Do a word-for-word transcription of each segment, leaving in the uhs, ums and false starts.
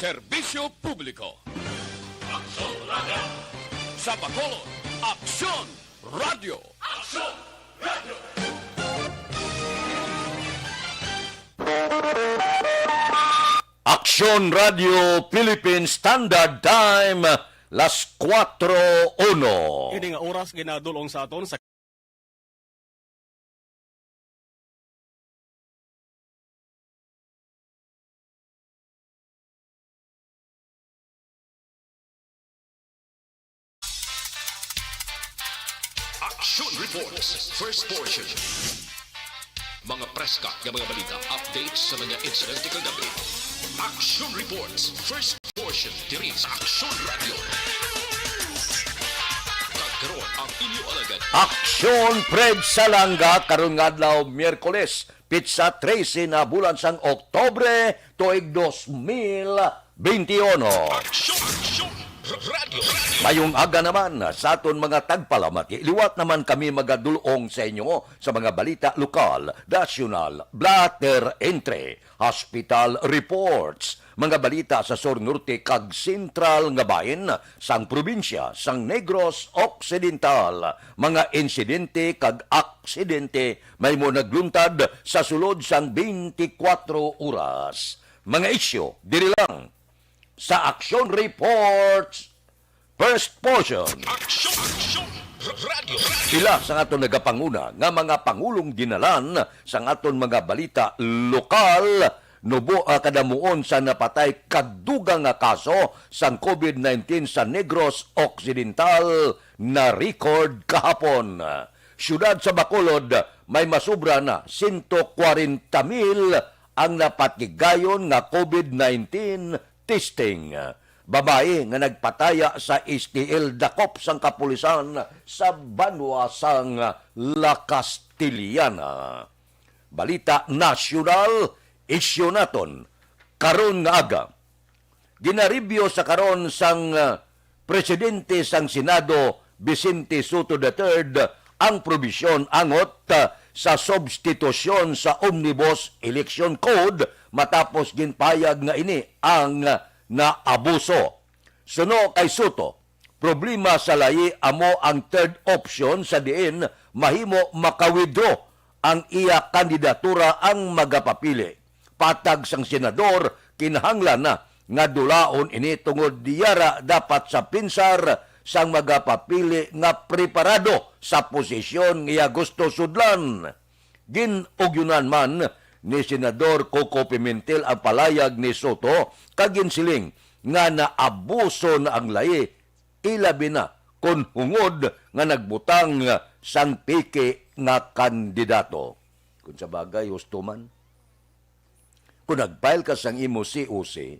Serbisyo publiko. Aksyon Radio. Sa Bacolod, Aksyon Radio. Aksyon Radio. Aksyon Radio Philippine Standard Time, las kuwatro uno. Ini nga oras ginadul-ong sa aton sa Action Reports, first portion. Mga preska nga mga balita, updates sa mga insidente kagabi. Action Reports, first portion, diri sa Action Radio. Kag karon ang inyo alagad. Aksyon Fred Salanga, karon nga adlaw, Miyerkules, pitsa trese na bulan sang Oktubre, tuig dos mil beintiuno. Aksyon, aksyon, radio, radio. Mayong aga naman sa aton mga tagpalamati. Liwat naman kami magadul-ong sa inyo sa mga balita lokal, nasyonal, blotter entry, hospital reports, mga balita sa sur, norte, kag sentral nga bahin sang probinsya sang Negros Occidental, mga insidente kag aksidente mahimo nagluntad sa sulod sang twenty-four oras. Mga isyu diri lang sa Action Reports, first portion. Action, action, radio, radio. Pila sang aton nagapanguna nga mga pangulong dinalan sang aton mga balita lokal, nubo, ah, kadamuon sa napatay kag dugang nga kaso sang covid nineteen sa Negros Occidental na record kahapon. Siyudad sa Bacolod, may masubra na sento kwarenta mil ang napatigayon nga covid nineteen testing. Babayi nga nagpataya sa S T L dakop sang kapulisan sa banwa sang La Castellana. Balita nasyonal, isyu naton karon nga aga. Ginaribyo sa karon sang, ah, Presidente sang Senado, Vicente Sotto the third, ang probisyon angot, ah, sa substitusyon sa Omnibus Election Code matapos ginpahayag nga ini ang, ah, naabuso. Suno kay Sotto, problema sa layi amo ang third option sa diin mahimo maka-withdraw ang iya kandidatura ang magapapili. Patag sang senador, kinahanglan na nga dulaon ini tungod yara dapat sa pinsar sang magapapili nga preparado sa posisyon nga iya gusto sudlan. Gin-ugyonan man ni Senador Coco Pimentel ang palayag ni Sotto kag ginsiling nga naabuso na ang layi, ilabi na kon hungod nga nagbutang sang peke nga kandidato. Kon sa bagay, husto man. Kung nag-file ka sang imo C O C,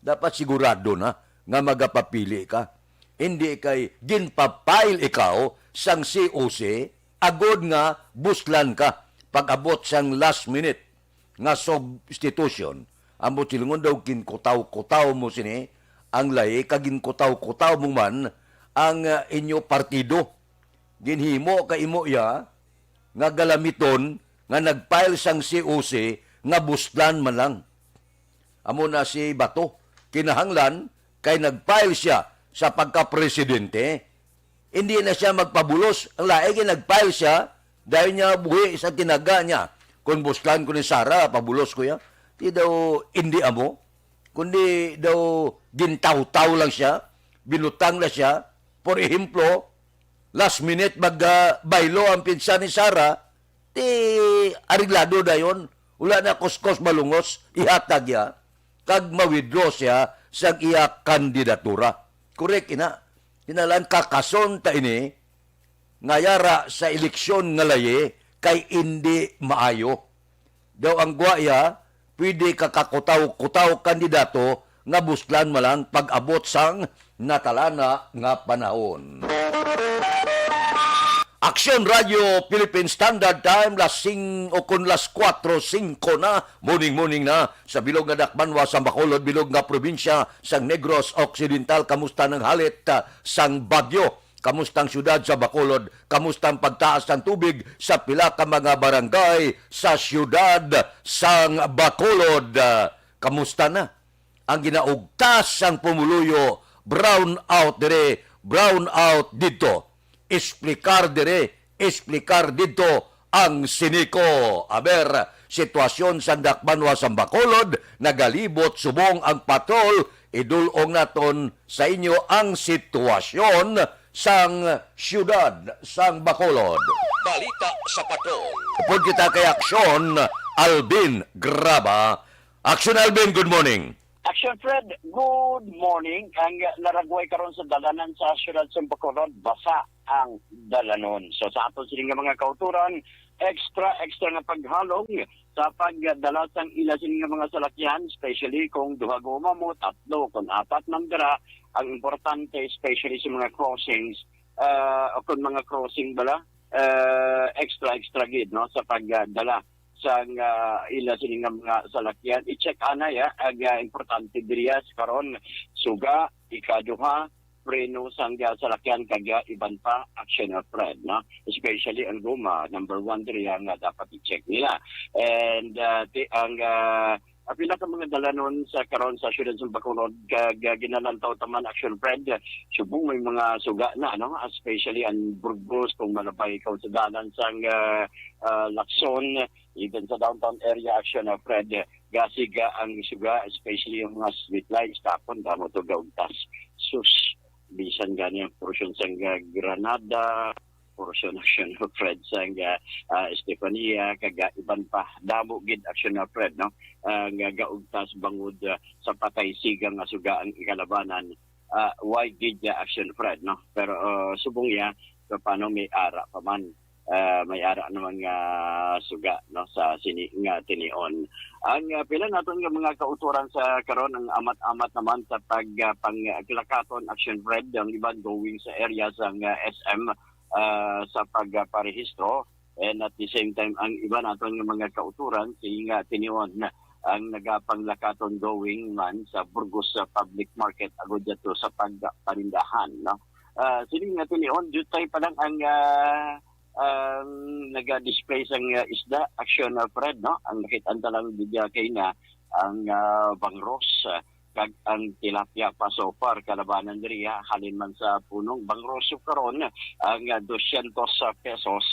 dapat sigurado na nga magapapili ka. Hindi kay ginpa-file ikaw sang C O C, agod nga buslan ka pag-abot sang last minute nga substitution. Amo silingon daw ginkutaw-kutaw mo sini ang layi, kag ginkutaw-kutaw mo man ang, ah, inyo partido. Ginhimo ka imo iya nga galamiton nga nag-file sang C O C nga buslan man lang. Amo na si Bato, kinahanglan kay nag-file siya sa pagka-presidente, hindi na siya magpabulos. Ang lain kay nag-file siya, dahil niya buhi sa tinaga niya. Kung buslan ko ni Sara, pabulos ko ya. Di daw hindi amo. Kundi daw gintawtaw lang siya, binutang na siya. For ehemplo, last minute mag, ah, baylo ang pinsan ni Sara, ti areglado dayon, wala na kuskos malungos, ihatag ya, kag ma-withdraw siya sa iya kandidatura. Correct, ina. Kinahanglan kakason ta ini, nga yara sa eleksyon nga layi kay indi maayo. Daw ang gwaya, pwede ka kakutaw-kutaw kandidato nga buslan man lang pag-abot sang natalana nga panahon. Aksyon Radio Philippine Standard Time, las sing-, o kon las kuwatro singko na, morning, morning na, sa bilog nga dakbanwa sa Bacolod, bilog nga probinsya sang Negros Occidental. Kamusta nang halit, ah, sang bagyo? Kamusta ang siyudad sa Bacolod? Kamusta ang pagtaas ng tubig sa pila ka mga barangay sa siyudad sang Bacolod? Ah, kamusta na? ang ginaugtas sang pumuluyo, brown out diri, brown out didto, explicar diri, explicar didto ang Sinico. Aber, sitwasyon sang dakbanwa sang Bacolod, nagalibot subong ang patrol, idul-ong naton sa inyo ang sitwasyon sang siyudad sang Bacolod. Balita sa Patrol. Upod kita kay Aksyon Alvin Graba. Aksyon Alvin, good morning. Action Fred, good morning. Ang laragway karon sa dalanan sa siyudad sa Bacolod, basa ang dalanon. So sa aton sini nga mga kauturan, extra, extra nga paghalong sa pagdala sang ila sini nga mga salakyan, especially kung duha guma mo, tatlo, kung apat man dira, ang importante, especially sa mga crossings, ah, o kung mga crossing bala, ah, extra, extra gid, no, sa pagdala sang, ah, ila sini nga mga salakyan. I-check anay, ah, ang, ah, importante diri, ah, karon, suga, ikaduha, preno sang, ah, salakyan kag, ah, iban pa, action of Fred, no? Especially ang guma, number one diri, ah, nga dapat i-check nila. And, ah, ti-, ang, ah, ang pila ka mga dalanon sa karon sa siyudad sa Bacolod, kag, ah, ginalantaw ta man, action Fred, subong may mga suga na, no? Especially ang Burgos, kung malabay ikaw sa dalan sang, ah, ah, Lacson, even sa downtown area, action, ah, Fred, gasiga ang suga, especially yung mga street lights, tapon, damo to gaugtas. Sus, bisan gani ang portion sang, ah, Granada, portion, action, Fred, sang, ah, ah, Estefania, kag, ah, iban pa, damo gid, action, ah, Fred, no? Ah, nga gaugtas bangod, ah, sa patay siga nga suga ang ikalabanan, ah, why gid, ah, action, Fred, no? Pero, ah, subong iya, so, paano may ara pa man? Ah, may ara naman nga suga, no, sa sini nga tinion. Ang, ah, pila naton nga mga kauturan sa karon ang amat-amat naman sa pag, ah, panglakaton, action, Fred, ang iban going sa area sang, ah, S M, ah, sa pagparehistro. And at the same time, ang iba naton nga mga kauturan, sini nga tinion, ang nagapanglakaton going man sa Burgos sa public market agud didto sa pagparindahan, no? Ah, sini nga tinion, jutay pa lang ang, ah, ang naga-display sang, ah, isda, action, ah, Fred, no? Ang nakit-an ta lang gid, ah, kay na ang, ah, bangros, ah, kag ang tilapia pa so far, kalabanan diri, ha, halin man sa punong bangros karon, ang, ah, dosyentos pesos,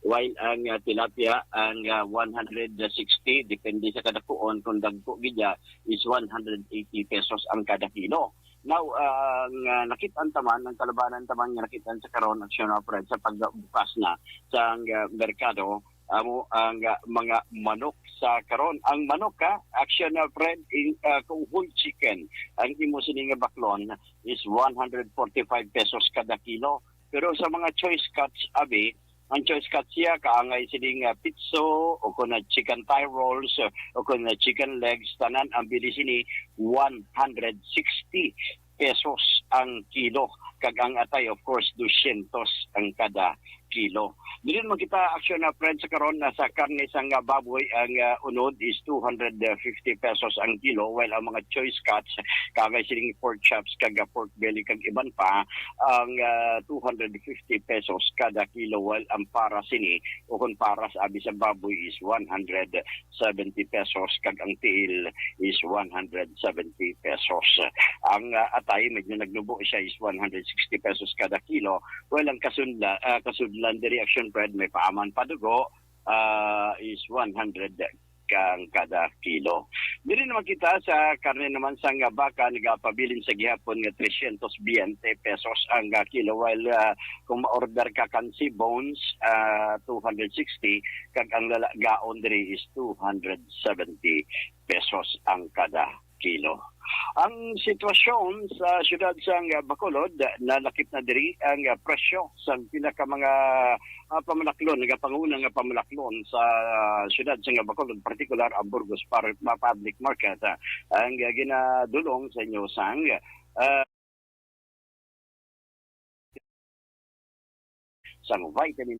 while ang, ah, tilapia ang, ah, one hundred sixty, depende sa kadakuon, kung dagko gid, ah, is one hundred eighty pesos ang kada kilo. Now, ah, ang, ah, nakit-an ta man, ang kalabanan ta man nga nakit-an sa karon, action, ah, Fred, sa pagbukas na sa ang, ah, merkado, amo ang, ah, mga manok sa karon. Ang manok, ha, action, ah, Fred, in, ah, kung whole chicken, ang imo sini nga baklon is one hundred forty-five pesos kada kilo. Pero sa mga choice cuts, abi, ang choice cuts siya, kaangay sini nga pitso, o kung na chicken thigh rolls, o kung na chicken legs, tanan ang bili sini, one hundred sixty pesos ang kilo. Kag ang atay, of course, dosyentos ang kada kilo. Dili man kita, action, ah, Fred, sa karon na sa karne sang, ah, baboy, ang, ah, unod is two hundred fifty pesos ang kilo, while ang mga choice cuts, kagay sining pork chops, kag, ah, pork belly, kag iban pa, ang, ah, two hundred fifty pesos kada kilo, while ang para sini, o kung paras abi sa baboy, is one hundred seventy pesos, kag ang tiil is one hundred seventy pesos. Ang, ah, atay, medyo nagnubo siya, is one hundred sixty pesos kada kilo. Well, ang kasunla-, ah, kasudlan diri, action, Fred, may paaman pa dugo, ah, is one hundred kang kada kilo. Diri naman kita sa karne naman sang baka, nagapabilin sa gihapon nga trescientos veinte pesos ang, ah, kilo, while, ah, kung ma-order ka kan C-bones, ah, two hundred sixty, kag ang lalagaon diri is two hundred seventy pesos ang kada kilo. Ang sitwasyon sa siyudad sang Bacolod, nalakip na diri ang presyo sang pila ka mga, ah, pamalaklon, nagapanguna nga pamalaklon sa siyudad sang Bacolod, partikular ang Burgos Par-, ma-, Public Market, ah, ang ginadulong sa inyo sang, ah, sang vitamin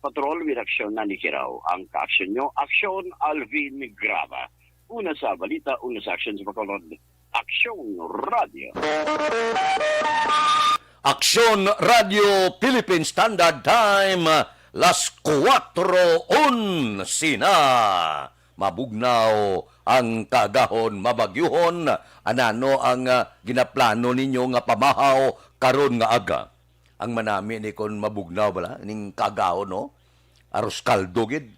Patrol with Aksyon Nani Kiraw. Ang kaaksyon nyo, Aksyon Alvin Graba. Una sa balita, una sa aksyon sa Bacolod, Aksyon Radio. Aksyon Radio Philippine Standard Time, las kuwatro onse na. Mabugnaw ang kaagahon, mabagyuhon. Anano ang, ah, ginaplano ninyo nga pamahaw karon nga aga? Ang manami ni kon mabugnaw bala ning kaagahon, no? Arroz caldo gid.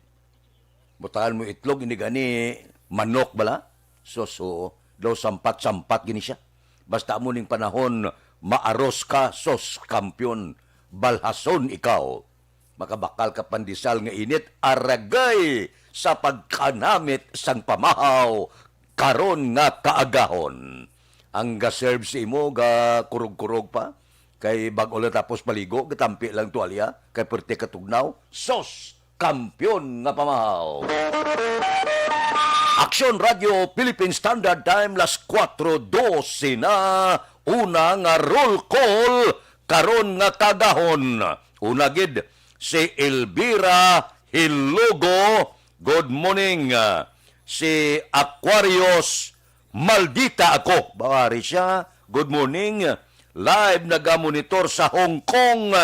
Butangan mo itlog, ini gani manok bala? Sus, oo. Daw sampat-sampat gini siya. Basta mo ning panahon, maaros ka, sus, kampiyon. Balhason ikaw. Makabakal ka pandesal nga init, aragay sa pagkanamit sang pamahaw karon nga kaagahon. Ang ga-serve sa imo, ga kurog-kurog pa. Kay bag-o lang tapos paligo, gatampi lang tuwalya, kay perte katugnaw. Sos! Kampiyon nga pamahaw. Aksyon Radio Philippine Standard Time, las kuwatro dose na, una nga roll call karon nga kaagahon. Una gid, si Elvira Hilogo. Good morning. Si Aquarius Maldita Ako. Bawari siya. Good morning. Live nagamonitor sa Hong Kong.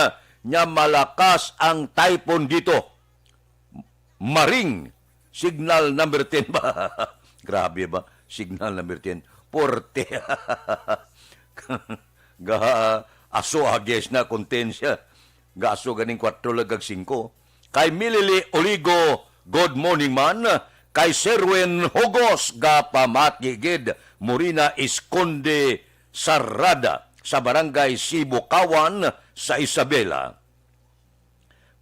Nya malakas ang typhoon dito. Maring. Signal number ten ba? Grabe ba? Signal number ten. Porte. Ga aso ages na, content siya. Ga aso ganing kwatro lang kag singko. Kay Milili Oligo, good morning man. Kay Serwin Hugos, gapamati gid. Morina Esconde Sarada sa Barangay Sibukawan sa Isabela.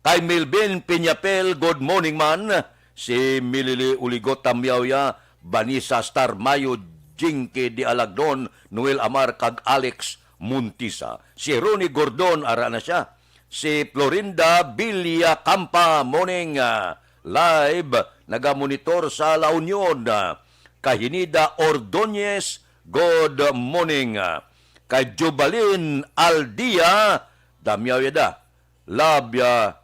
Kay Melvin Piñapel, good morning man. Si Milili Uligot Tamyawya, Vanessa Star Mayo, Jinky de Alagdon, Noel Amar, kag Alex Montisa. Si Ronnie Gordon, ara na siya. Si Florinda Villacampa, morning, ah, live, nagamonitor sa La Union. Ah, kay Hinida Ordonez, good morning. Ah, kay Jubalin Aldia, Tamyawya da. Labya,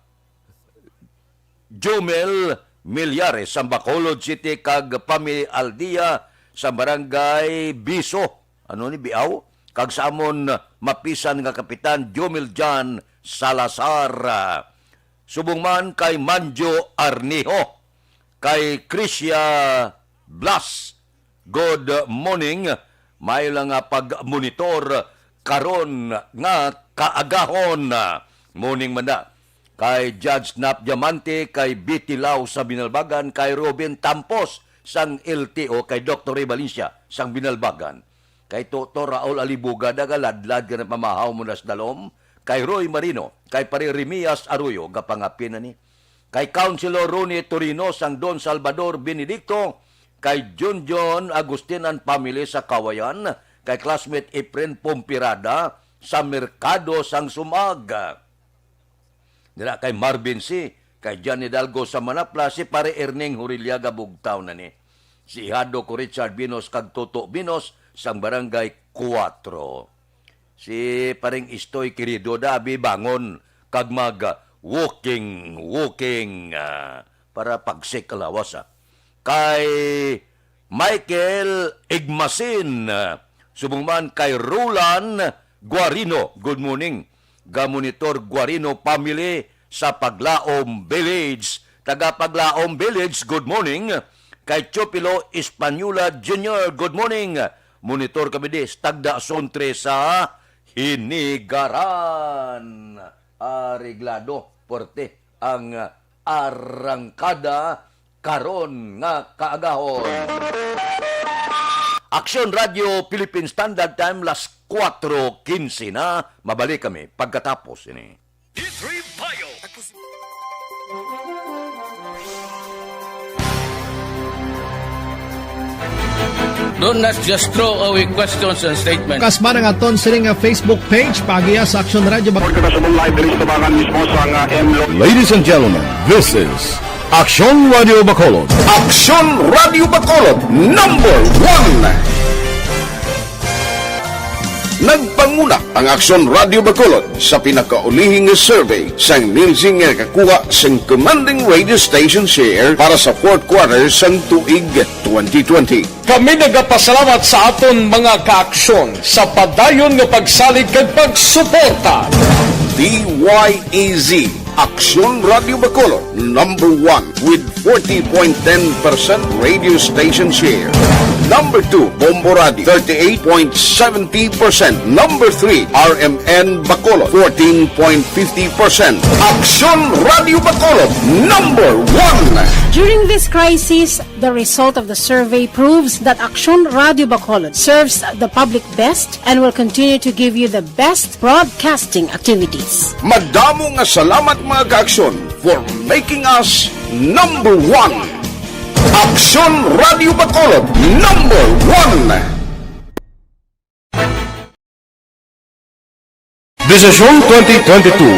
Jomel Millares sang Bacolod City kag Pami Aldia sa Barangay Biso, ano ni, Biao, kag sa amon mapisan nga Kapitan Jomel John Salazar. Subong man kay Manjo Arnijo, kay Crisia Blas, good morning. May lang nga pag-monitor karon nga kaagahon. Morning man na kay Judge Nap Diamante, kay Betty Lau sa Binalbagan, kay Robin Tampos sang L T O, kay Doctor Ray Valencia sang Binalbagan. Kay Toto Raul Alibuga, nagaladlad ka na pamahaw mo nas dalom. Kay Roy Marino, kay Pare Remias Arroyo, gapangapin na ni. Kay Councilor Ronnie Torino sang Don Salvador Benedicto, kay Junjun Agustin and family sa Kawayan, kay classmate Efren Pompirada sa Merkado sang Sumag. Dira kay Marvin C, kay John Hidalgo sa Manapla, si Pare Erning Huriliaga, bugtaw na ni. Si Ihado ko Richard Binos kag Toto Binos sang Barangay Cuatro. Si Paring Istoy Querido, dabi bangon kag mag walking, walking, ah, para pagsik ang lawas, ah. Kay Michael Igmasin, ah, subong man kay Roland Guarino, good morning. Gamonitor Guarino family sa Paglaom Village. Taga Paglaom Village, good morning. Kay Chupilo Española Junior, good morning. Monitor kami di sa Tagda Zone three sa Hinigaran. Areglado, porte ang arangkada karon nga kaagahon. Aksyon Radio Philippine Standard Time, las kuwatro kinse na. Mabalik kami pagkatapos ini. D three Bio. Do not just throw away questions and statements. Kasman ang aton sining nga Facebook page, paagiha sa Aksyon Radio Bacolod. Report kita sa live diri sa Tabangan mismo sa nga M Lo- Ladies and gentlemen, this is Aksyon Radio Bacolod. Aksyon Radio Bacolod, number one. Nagpanguna ang Aksyon Radio Bacolod sa pinakaulihi nga survey sang Nielsen nga nakakuha sang commanding radio station share para sa fourth quarter sang tuig twenty twenty. Kami nagapasalamat sa aton mga kaaksyon sa padayon nga pagsalig kag pagsuporta. D Y E Z, Aksyon Radio Bacolod, number one with forty point ten percent radio station share. Number two, Bombo Radio, thirty-eight point seventy percent. Number three, R M N Bacolod, fourteen point fifty percent. Aksyon Radio Bacolod, number one. During this crisis, the result of the survey proves that Aksyon Radio Bacolod serves the public best and will continue to give you the best broadcasting activities. Madamo nga salamat, mga kaaksyon, for making us number one. Aksyon Radio Bacolod, number one. Desisyon twenty twenty-two.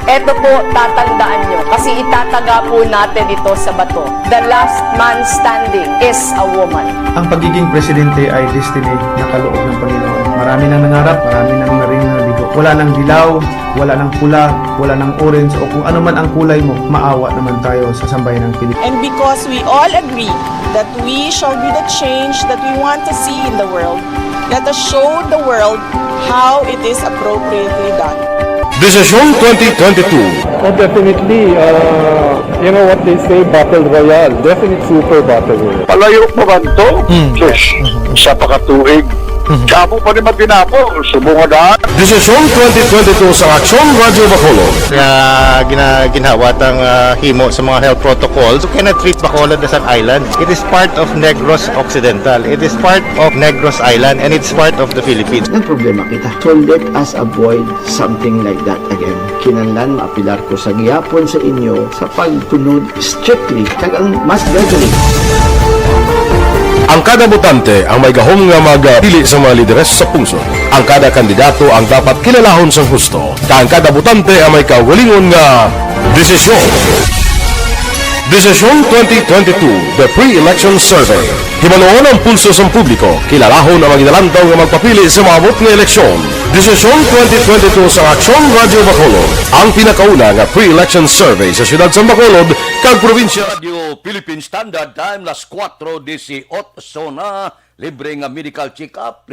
Eto po, tatandaan nyo, kasi itataga po natin ito sa bato. The last man standing is a woman. Ang pagiging presidente ay destiny na kaloob ng Panginoon. Marami nang nangarap, marami nang naring nabigo. Wala nang dilaw, wala nang pula, wala nang orange, o kung ano man ang kulay mo, maawa naman tayo sa sambayan ng Pilipinas. And because we all agree that we shall be the change that we want to see in the world, let us show the world how it is appropriately done. Desisyon twenty twenty-two. Oh, definitely, uh, you know what they say, battle royale. Definite super battle royale. Palayo pa man to? Hmm. Sus, sa pakatuig. Mhm. Damo pa ni magdinamo, subong nga daan. Desisyon twenty twenty-two sa Aksyon Radio Bacolod. Nga gina-, ginhawa tang, ah, himo sa mga health protocols. You cannot treat Bacolod as an island. It is part of Negros Occidental. It is part of Negros Island, and it's part of the Philippines. Ang problema kita. So let us avoid something like that again. Kinahanglan maapilar ko sa gihapon sa inyo sa pagsunod strictly kag ang mas gradually. Ang kada botante ang may gahom nga magpili sa mga lideres sa pungsod. Ang kada kandidato ang dapat kilalahon sang husto, kag ang kada botante ang may kaugalingon nga desisyon. Desisyon twenty twenty-two, The Pre-Election Survey. Hibaluon ang pulso sang publiko, kilalahon ang mga ginalantaw nga magpapili sa maabot nga eleksyon. Desisyon twenty twenty-two sa Aksyon Radio Bacolod, ang pinakauna nga pre-election survey sa siyudad sang Bacolod kag probinsya. Radio Philippine Standard Time, las kuwatro disiotso na, libre nga medical check-up,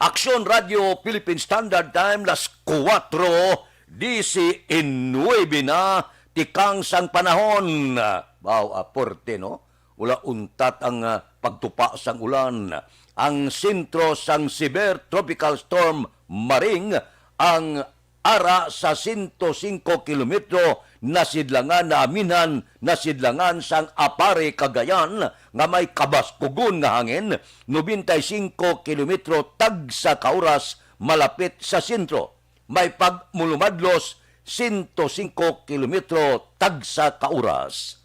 Aksyon Radio Philippine Standard Time, las kuwatro disinuebe na, tikang sang panahon. Wow, aporte, no? Wala untat ang, ah, pagtupa sang ulan. Ang sentro sang severe tropical storm Maring ang ara sa sento singko kilometro nasidlangan, naaminan, nasidlangan sang Aparri, Cagayan, nga may kabaskugon nga hangin, nobenta y singko kilometro tagsa ka oras malapit sa sentro. May pagmulumadlos, sento singko kilometro tagsa ka oras.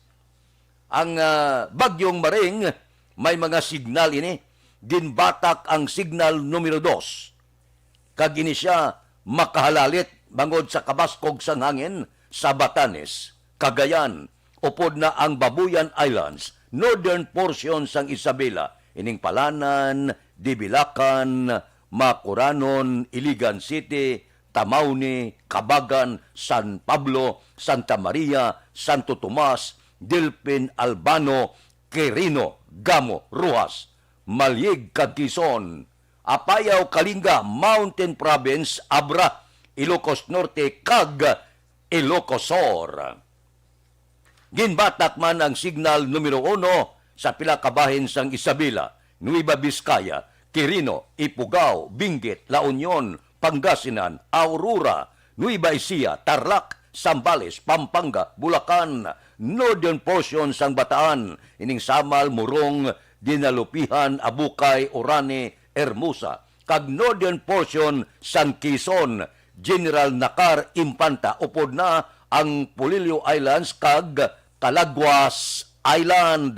Ang, ah, Bagyong Maring, may mga signal ini. Ginbatak ang signal numero dos, kag ini sia makahalalit bangod sa kabaskog sang hangin sa Batanes, Cagayan, upod na ang Babuyan Islands, northern portion sang Isabela, Ining Palanan, Dibilacan, Macuranon, Iligan City, Tamauni, Cabagan, San Pablo, Santa Maria, Santo Tomas, Delfin, Albano, Quirino, Gamo, Roxas, Malieg, kag Quezon, Apayao, Kalinga, Mountain Province, Abra, Ilocos Norte, kag Ilocos Sur. Ginbatak man ang signal numero uno sa pila ka bahin sang Isabela, Nueva Vizcaya, Quirino, Ifugao, Benguet, La Union, Pangasinan, Aurora, Nueva Ecija, Tarlac, Zambales, Pampanga, Bulacan, northern portion sang Bataan, ining Samal, Morong, Dinalupihan, Abucay, Orani, Hermosa, kag northern portion sang Quezon, General Nakar, Infanta, upod na ang Polillo Islands kag Calaguas Island.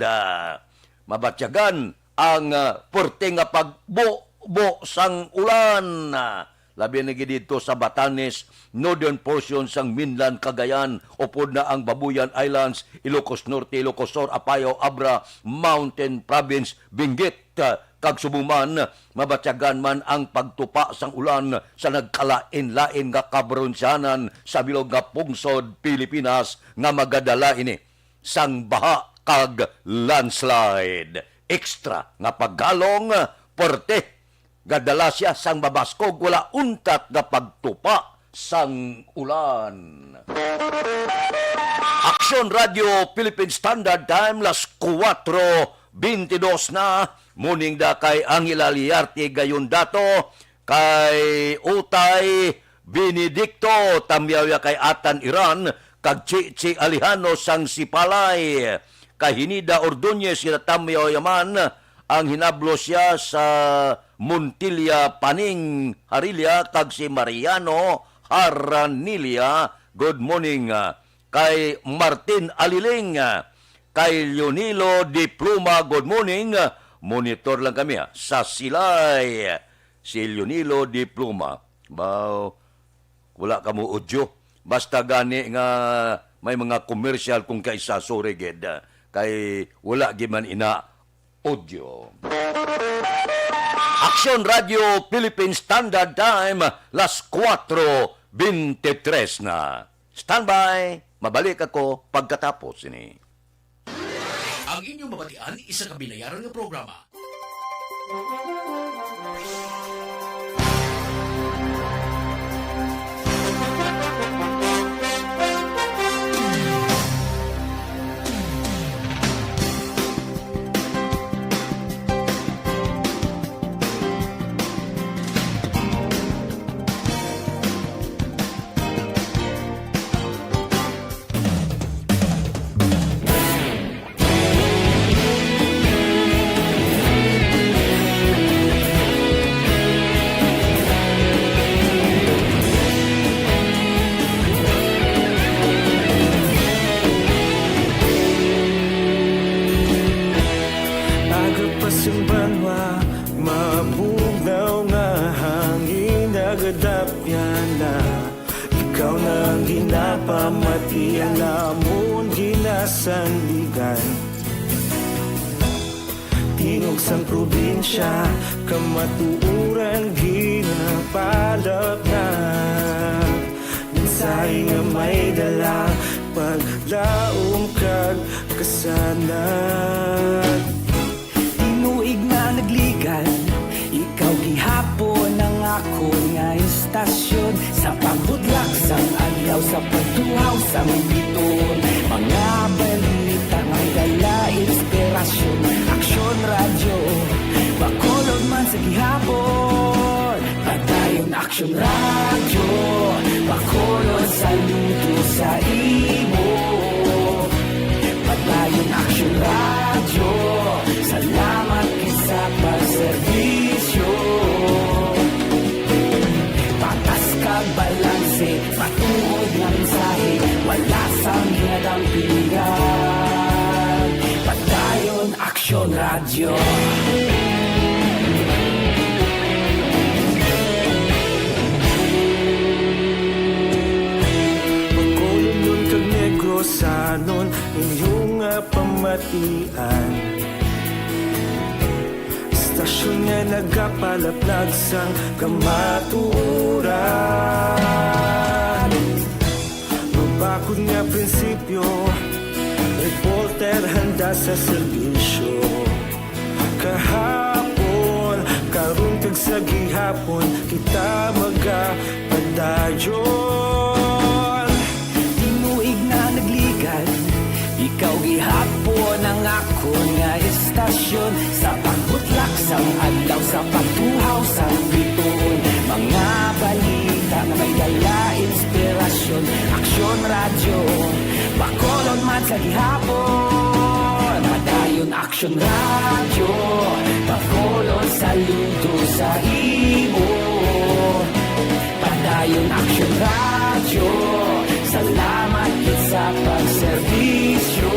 Mabatyagan ang, ah, puwerte nga pagbubo sang ulan. Labi na gid didto sa Batanes, northern portion sang mainland Cagayan, upod na ang Babuyan Islands, Ilocos Norte, Ilocos Sur, Apayao, Abra, Mountain Province, Benguet, ah, kag Subo man, mabatyagan man ang pagtupa sang ulan sa nagkalain-lain nga kaprobinsyanan sa bilog nga pungsod Pilipinas nga magadala ini sang baha kag landslide. Extra nga paggalong, puwerte nga dala sia sang mabaskog, wala untat nga pagtupa sang ulan. Aksyon Radio Philippine Standard Time, las kuwatro beintidos na. Morning da kay Angela Liarte Gayondato, kay Utay Benedicto, tamyaw ya kay Atan Iran, kag Chichi Alejano sang Sipalay, kay Hinida Ordonez, sila tamyaw ya man ang hinablo sia sa Montilla Paning Harilla, kag si Mariano Haranilia, good morning, ah, kay Martin Aliling, ah, kay Leonilo Diploma, good morning, ah, monitor lang kami, ah, sa Silay. Si Leonilo Diploma. Baw, wala ka mo audio. Basta gani nga may mga commercial kung kaisa, sorry gid. Kay wala gid man ina audio. Aksyon Radio Philippine Standard Time, las kuwatro beintitres na. Standby, mabalik ako pagkatapos ini. Ang inyong mabatian, isa ka binayaran nga programa. Pagapas ang banwa, mabugnaw nga hangin, nagadapyan na. Ikaw na ang ginapamati, ang lamon ginasandigan. Tingog sang probinsya, kamatuoran ginapalapnag. Mensahe nga may dala, paglaom kag kasanag. Tinuig na nagligan, ikaw gihapon ang akon nga istasyon. Sa pagbudlak sang adlaw, sa pagtuhaw sang bituon, mga balita nga dala inspirasyon. Aksyon Radyo, Bacolod man sa gihapon. Padayon Aksyon Radyo, Bacolod, saludo sa imo. Padayon Aksyon Radyo, salamat gid sa pagserbisyo. Patas kag balanse, matuod nga mensahe, wala sang ginadampingan. Padayon Aksyon Radyo. Bacolodnon kag Negrosanon, inyo nga pamatian. Nga nagapalaplag sang kamatuoran. Mabakod nga prinsipyo, reporter handa sa serbisyo. Kahapon, karon kag sa gihapon, kita magapadayon. Tinuig na nagligad, ikaw gihapon ang akon nga estasyon. Sa pagbutlak sang adlaw, sa pagtuhaw sang bituon, mga balita nga may dala inspirasyon. Aksyon Radyo, Bacolod man sa gihapon. Padayon Aksyon Radyo, Bacolod, saludo sa imo. Padayon Aksyon Radyo, salamat gid sa pagserbisyo.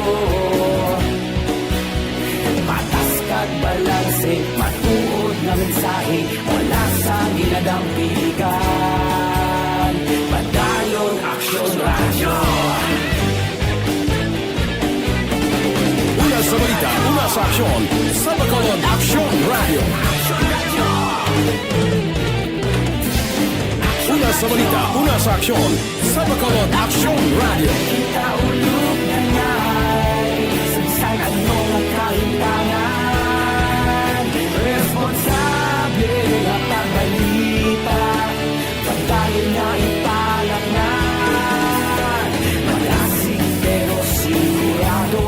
Patas kag balanse, matuod nga mensahe, wala sang ginadampigan. Padayon Aksyon Radyo. Una sa balita, una sa aksyon, sa Bacolod Aksyon Radyo. Una sa balita, una sa aksyon, sa Bacolod Aksyon Radyo. Kita ulog na ngay, sa bisan ano nga kahimtangan, responsable nga pagbalita. Pagdayon nga ipalatnan, malasig pero sigurado.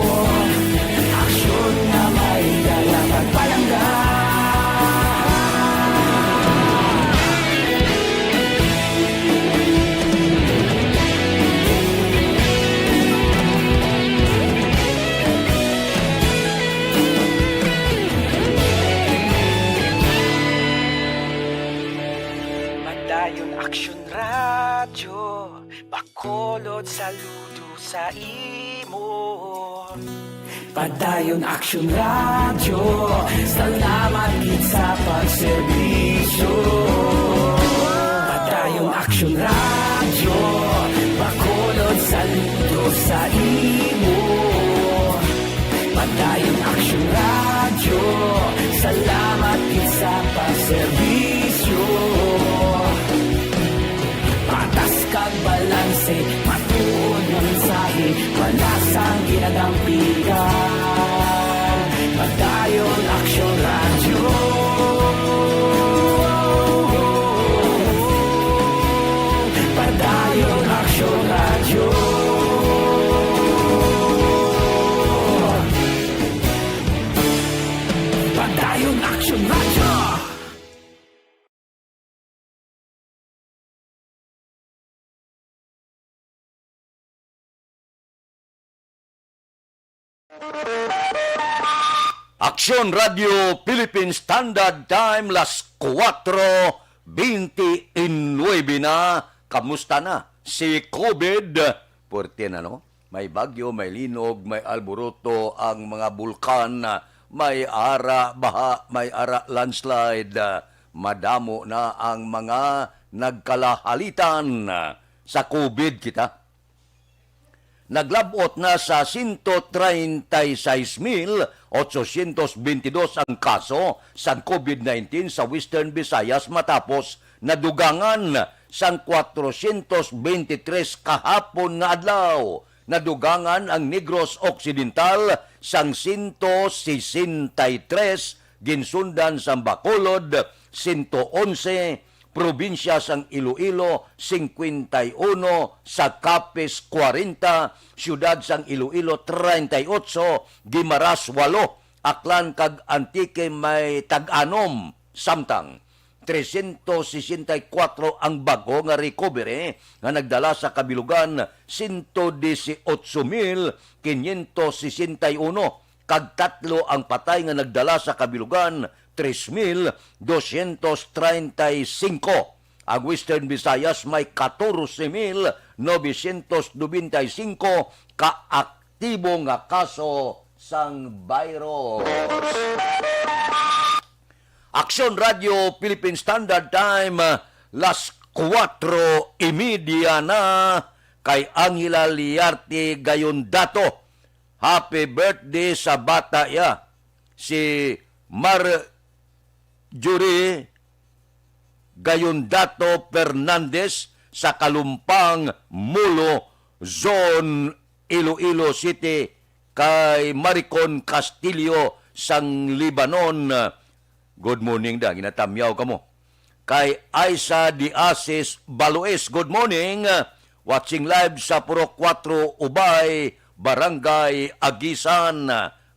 Aksyon nga may dala pagpalangga. Padayon Aksyon Radyo, Bacolod, saludo sa imo. Padayon Aksyon Radyo, salamat gid sa pagserbisyo. Padayon Aksyon Radyo, Bacolod, saludo sa imo. Padayon Aksyon Radyo, salamat gid sa pagserbisyo. Patas kag balanse, matuod nga mensahe, wala sang ginadampigan. Padayon Aksyon Radyo. Padayon Aksyon Radyo. Padayon Aksyon Radyo. Aksyon Radio Philippine Standard Time, las kuwatro bente y nuebe na. Kamusta na si COVID? Puwerte na, no? May bagyo, may linog, may alboroto ang mga bulkan, may ara baha, may ara landslide. Madamo na ang mga nagkalahalitan sa COVID kita. Naglab-ot na sa sento treinta y seis mil ochocientos bentidós ang kaso sang COVID nineteen sa Western Visayas matapos nadugangan sang kwatrocientos bentitres kahapon nga adlaw. Nadugangan ang Negros Occidental sang sento sesenta y tres, ginsundan sang Bacolod, sento onse, probinsya sang Iloilo, singkwenta y uno, sa Capiz, kwarenta, siyudad sang Iloilo, treinta y ocho, Guimaras, walo, Aklan kag Antique may tag-anom, samtang trescientos sesenta y cuatro ang bag-o nga recovery nga nagdala sa kabilugan, sento dieciocho mil quinientos sesenta y uno, kag tatlo ang patay nga nagdala sa kabilugan, tres mil doscientos treinta y cinco. Ang Western Visayas may catorce mil novecientos noventa y cinco ka aktibo nga kaso sang virus. Aksyon Radio Philippine Standard Time, las kuwatro y media na, kay Angela Liarte gayon dato. Happy birthday sa bata iya, si Mar-, Jury Gayondato Fernandez sa Kalumpang, Molo, Zone, Iloilo City, kay Maricon Castillo sang Lebanon. Good morning da, ginatamyaw kamo. Kay Aisa de Asis Baloes, good morning. Watching live sa Purok Kuwatro, Ubay, Barangay Agisan.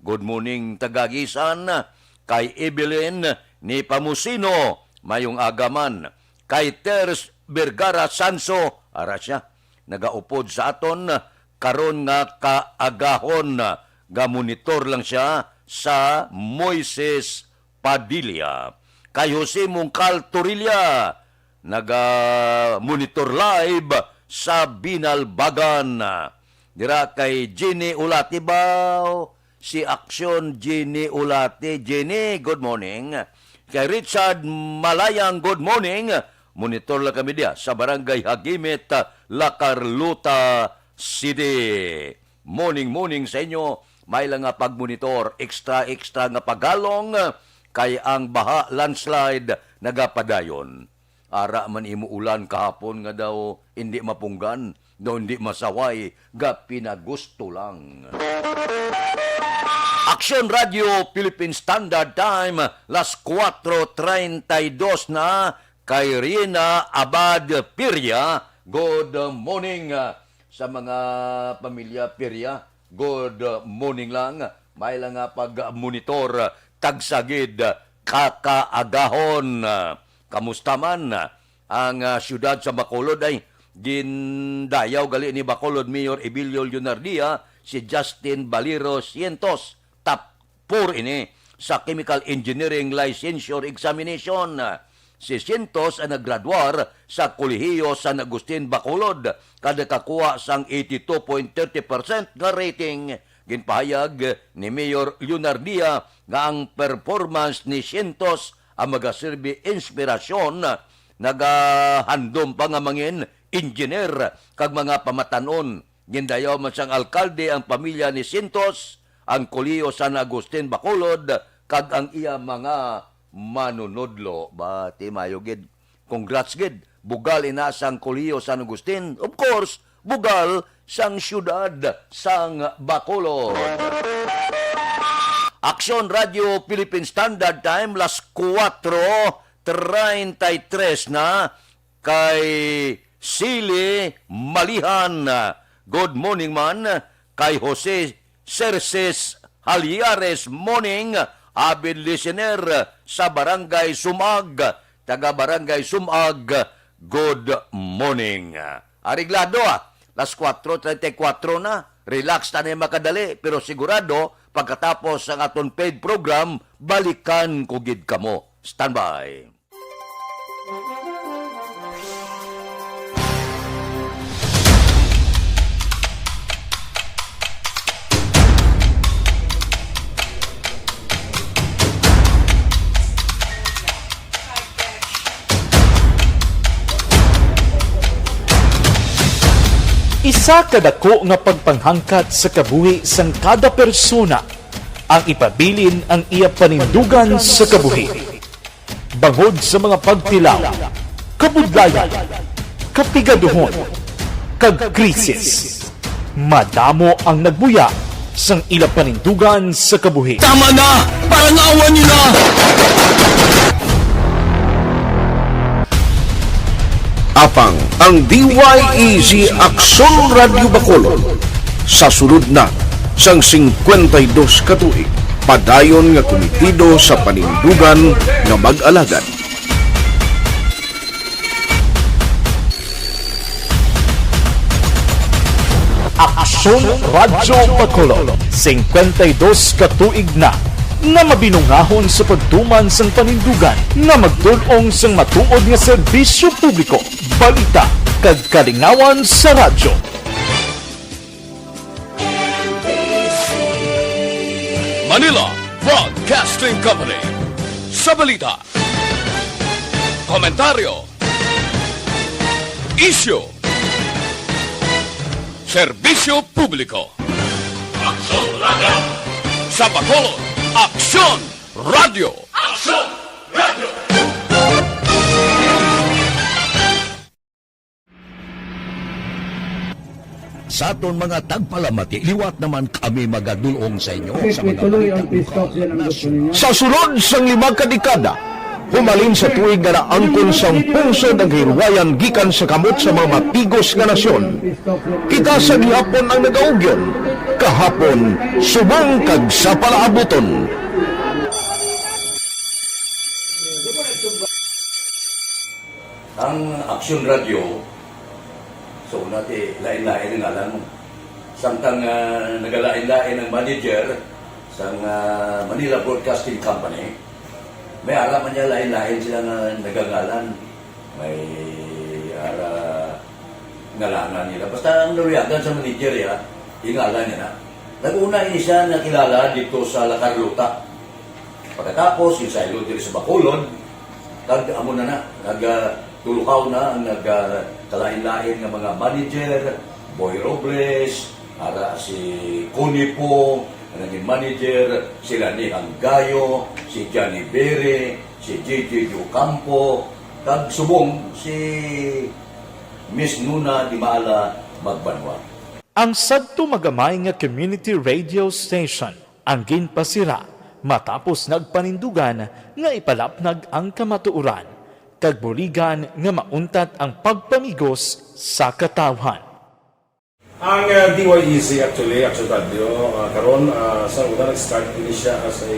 Good morning, taga Agisan. Kay Evelyn ni Pamusino, mayong aga man. Kay Ters Vergara Sanso, ara siya, nagaupod sa aton karon nga kaagahon, nga monitor lang siya sa Moises Padilla. Kay Jose Mungkal Torilla, naga-monitor live sa Binalbagan. Dira kay Jenny Ulati ba? Si Aksyon Jenny Ulati. Jenny, good morning. Kay Richard Malayang, good morning. Monitor lang kami diya sa Barangay Hagimit, La Carlota City. Morning, morning sa inyo. May lang nga pagmonitor, extra, extra nga paghalong, kay ang baha, landslide, nagapadayon. Ara man imo ulan kahapon nga daw hindi mapunggan, daw hindi masaway, ga pinagusto lang. Aksyon Radio Philippine Standard Time, las kuwatro treinta y dos na, kay Rina Abad Piria. Good morning, ah, sa mga pamilya Piria. Good morning lang. May lang nga pag-monitor, tagsagid, kakaagahon. Kamusta man ang, ah, siyudad sa Bacolod? Ay, gindayaw gali ni Bacolod Mayor Ebilio Leonardia si Justin Valero Cientos, top four ini sa Chemical Engineering Licensure Examination. Si Cientos ang naggraduar sa Kolehiyo San Agustin, Bacolod, kag nakakuha sang eighty-two point thirty percent nga rating. Ginpahayag ni Mayor Leonardia nga ang performance ni Cientos ang magaserbi inspirasyon, nagahandom pa nga mangin engineer kag mga pamatan-on. Gindayaw man sang alkalde ang pamilya ni Cientos, ang Kolehiyo San Agustin Bacolod, kag ang iya mga manunodlo. Ba, ti mayo gid. Congrats gid. Bugal ina sang Kolehiyo San Agustin. Of course, bugal sang siyudad sang Bacolod. Aksyon Radio Philippine Standard Time, las kuwatro treinta y tres na. Kay Sili Malihan, good morning man. Kay Jose Cerces Haliares, morning, avid listener sa Barangay Sumag. Taga Barangay Sumag, good morning. Areglado, ah. Las kuwatro treinta y kuwatro na. Relax ta na, makadali, pero sigurado, pagkatapos ang aton paid program, balikan ko gid kamo. Standby. Isa ka dako nga pagpanghangkat sa kabuhi sang kada persona ang ipabilin ang iya panindugan sa kabuhi. Bangod sa mga pagtilaw, kabudlayan, kapigaduhon, kag krisis, madamo ang nagbuya sang ila panindugan sa kabuhi. Tama na! Parangawan niyo na! Apang ang D Y E G Aksyon Radyo Bacolod sa sulod na sang singkwenta y dos ka tuig, padayon nga kumitido sa panindugan nga mag-alagad. Aksyon Radyo Bacolod, singkwenta y dos ka tuig na nga mabinungahon sa pagtuman sang panindugan nga magtul-ong sang matuod nga serbisyo publiko, balita, kag kalingawan sa radyo. Manila Broadcasting Company. Sa balita, komentaryo, isyu, serbisyo publiko. Aksyon Radyo. Sa Bacolod, Aksyon Radyo. Aksyon Radyo. Sa aton mga tagpalamati, liwat naman kami magadulong sa inyo sa mga balita lokal, nasyonal. Sa sulod sang lima ka dekada, humalin sa tuig nga naangkon sang pungsod ang kahilwayan gikan sa kamot sa mga matigos nga nasyon, kita sa gihapon ang nagaugyon, kahapon subong kag sa palaabuton. Ang Aksyon Radio, so, una ti, lain-lain ang ngalan mo. Samtang, ah, nagalain-lain ang manager sang, ah, Manila Broadcasting Company, may ara man niya lain-lain sila nga nagangalan. May ara ngalangan nila. Basta ang naluyagan sa manager, ya, ingalan niya na. Nag-una ini siya nakilala dito sa La Carlota. Pagkatapos, yung saylo diri sa Bacolod, kag amo na na, nag, ah, tulukaw na ang nag, ah, kalain-lain nga mga manager, Boy Robles, ara si Connie Pong, ang naging manager, si Lani Hanggayo, si Johnny Bere, si J J Ocampo, kag subong si Miss Nuna Dimala Magbanwa. Ang sadto magamay nga community radio station ang ginpasira matapos nagpanindugan nga ipalapnag ang kamatuoran kag buligan nga mauntat ang pagpamigos sa katawhan. Ang, uh, D Y E Z actually, Action Radio, uh, karon, uh, sa una nag-start ini siya as a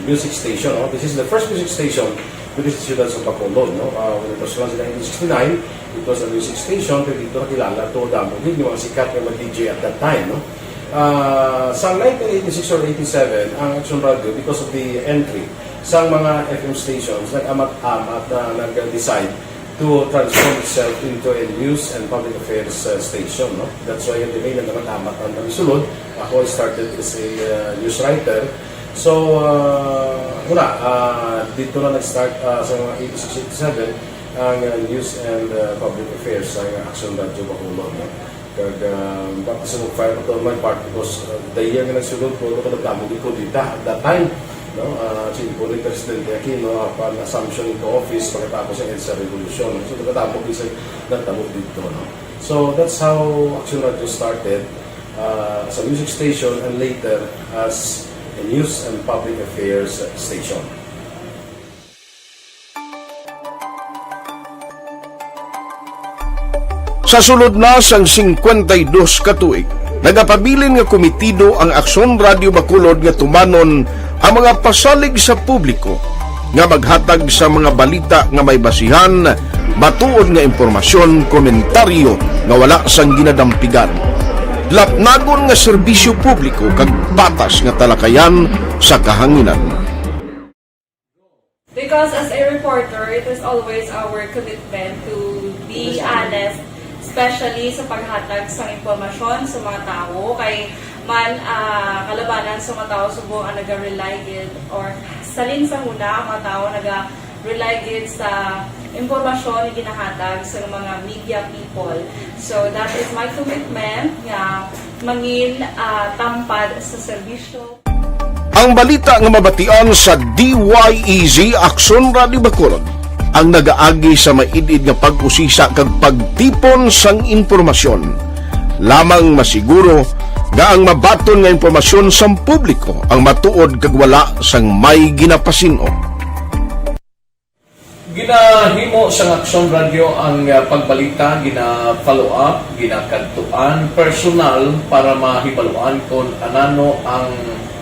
music station, no? This is the first music station diri sa siyudad sa Bacolod, no? Uh, when it was launched in nineteen sixty-nine, it was a music station, pero dito nakilala to damo gid yung mga sikat nga mga D J at that time, no? Uh, sa nineteen eighty-six or eighty-seven, ang Action Radio, because of the entry sa mga F M stations, nag-amat-amat na nag-decide to transform itself into a news and public affairs, uh, station, no? That's why yung delay na naman amat ang nagsulod. Ako, I started as a, uh, news writer. So, uh, wala, uh, dito na nag-start, uh, sa mga eighty-six, eighty-seven, ang, uh, news and, uh, public affairs sa Action Radio Bacolod, no? Kag, ah, baptism of fire pa to on my part because, ah, the year nga nagsulod ko, ako nagdamo gid ko dita at that time, no? Ah, si Presidente Aquino, upon assumption into office, pagkatapos sa EDSA Revolution. So, nagdamo gid sa nagdamo dito, no? So, that's how Action Radio started, ah, as a music station and later as a news and public affairs station. Sa sulod na sang singkwenta y dos ka tuig, nagapabilin nga komitido ang Aksyon Radio Bacolod nga tumanon ang mga pasalig sa publiko nga maghatag sa mga balita nga may basihan, matuod nga impormasyon, komentaryo nga wala sang ginadampigan, lapnagon nga serbisyo publiko kag patas nga talakayan sa kahanginan. Because as a reporter, it is always our commitment to be honest, especially sa paghatag sa impormasyon sa mga tawo. Kay man, ah, kalabanan sa mga tawo subong ang naga-rely gid, or salin sa huna ang mga tawo naga-rely gid sa impormasyon nga ginahatag sa mga media people. So that is my commitment nga mangin, ah, tampad sa serbisyo. Ang balita nga mabatian sa D Y E Z Aksyon Radio Bacolod ang nagaagi sa maid-id nga pag-usisa kag pagtipon sang impormasyon. Lamang masiguro nga ang mabaton nga impormasyon sang publiko ang matuod kag wala sang may ginapasin-o. Ginahimo sang Aksyon Radio ang, ah, pagbalita, gina-follow up, ginakadtuan personal para mahibaluan kon anano ang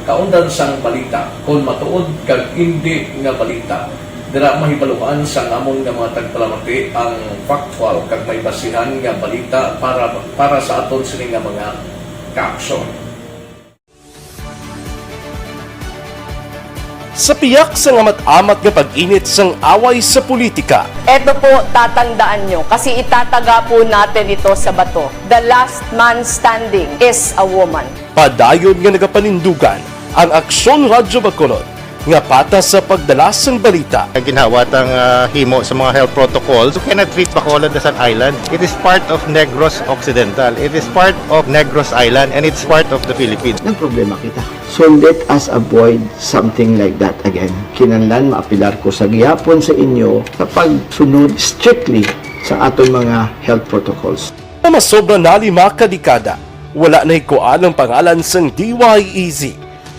kaundan sang balita, kon matuod kag indi nga balita. Dira mahibaluan sang amon nga mga tagpalamati ang factual kag may basihan nga balita para, para sa aton sini nga mga kaaksyon. Sa piyak sang amat-amat nga pag-init sang away sa politika, Eto po, tatandaan nyo, kasi itataga po natin ito sa bato. The last man standing is a woman. Padayon nga nagapanindugan ang Aksyon Radyo Bacolod nga patas sa pagdala sang balita. Ang ginhawa tang, ah, himo sa mga health protocols, you cannot treat Bacolod as an island. It is part of Negros Occidental. It is part of Negros Island, and it's part of the Philippines. Nagproblema kita. So let us avoid something like that again. Kinahanglan maapelar ko sa gihapon sa inyo sa pagsunod strictly sa aton mga health protocols. Sa masobra na lima ka dekada, wala nahikuan ang pangalan sang D Y E Z,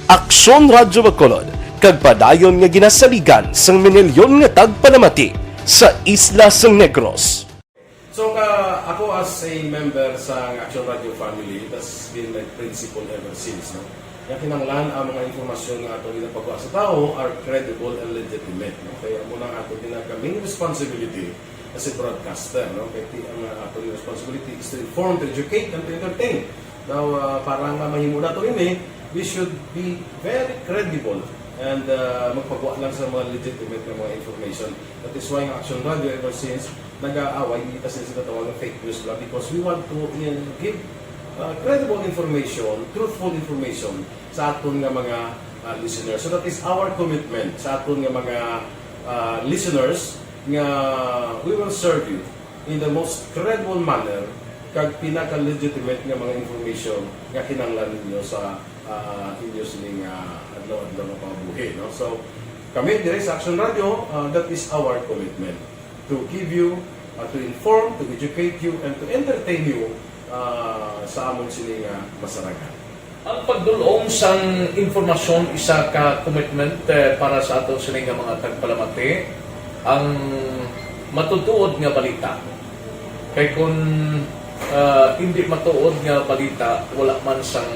Aksyon Radyo Bacolod, kag padayon nga ginasaligan sang minilyon nga tagpalamati sa isla sang Negros. So, ka, ako as a member sa Action Radio family, it has been my principle ever since, no? Nga kinahanglan ang mga impormasyon nga ato ginapagwa sa tawo are credible and legitimate, no? Kaya amo na ato ginaka main responsibility as a broadcaster, no? Kay ti-, ang, uh, ato responsibility is to inform, to educate, and to entertain. Now, uh, para nga mahimo nato ini, we should be very credible and, uh, magpagwa lang sa mga legitimate nga mga information. That is why ang Action Radio ever since nag-aaway, hindi kasi sila tawag ng fake news lang because we want to, uh, give, uh, credible information, truthful information sa aton nga mga, uh, listeners. So that is our commitment sa aton nga mga, uh, listeners nga we will serve you in the most credible manner kag pinaka-legitimate nga mga information nga kinahanglan ninyo sa, uh, inyo sining, uh, adlaw-adlaw nga pangabuhi, no? So, kami dire sa Action Radio, uh, that is our commitment to give you, uh, to inform, to educate you, and to entertain you, uh, sa amon sini nga masarangan. Ang pagdul-ong sang impormasyon isa ka commitment, eh, para sa aton sini nga mga tagpalamati, ang matutuod nga balita. Kay kun, ah, hindi matuod nga balita, wala man sang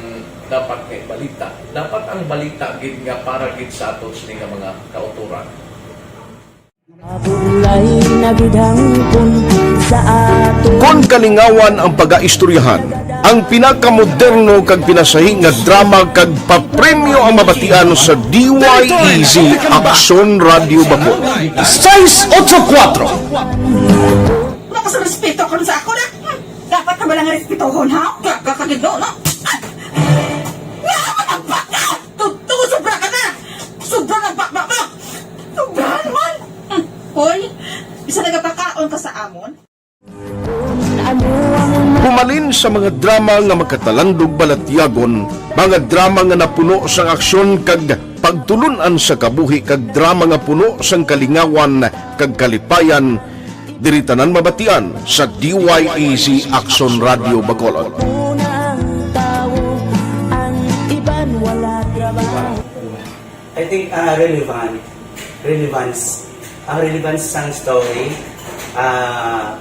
dapat nga ibalita. Dapat ang balita gid nga para gid sa aton sini nga mga kautoran. Mabulay na gid hangpon sa aton. Kon kalingawan ang pagaistoryahan, ang pinakamoderno kag pinasahi nga drama kag papremyo ang mabatian sa D Y E Z Aksyon Radio Bacolod. Sais otso kuwatro. Wala ka sa respeto karon sa ako na. Hmm. Dapat ka ba lang respetohon, ha? Gaga ka gid, no? Nga ka magbaka! Totoo, sobra ka na! Sobra na baka mo! Sobra naman! Hmm. Hoy, bisa nagapakaon ka sa amon? Humalin sa mga drama nga makatalandog balatyagon, mga drama nga napuno sang aksyon kag pagtulun-an sa kabuhi kag drama nga puno sang kalingawan kag kalipayan, diri tanan mabatian sa D Y E Z Aksyon Radio Bacolod. Unang tawo, ang iban wala trabaho. I think, ah, relevant, relevance, ang relevance sang story, ah,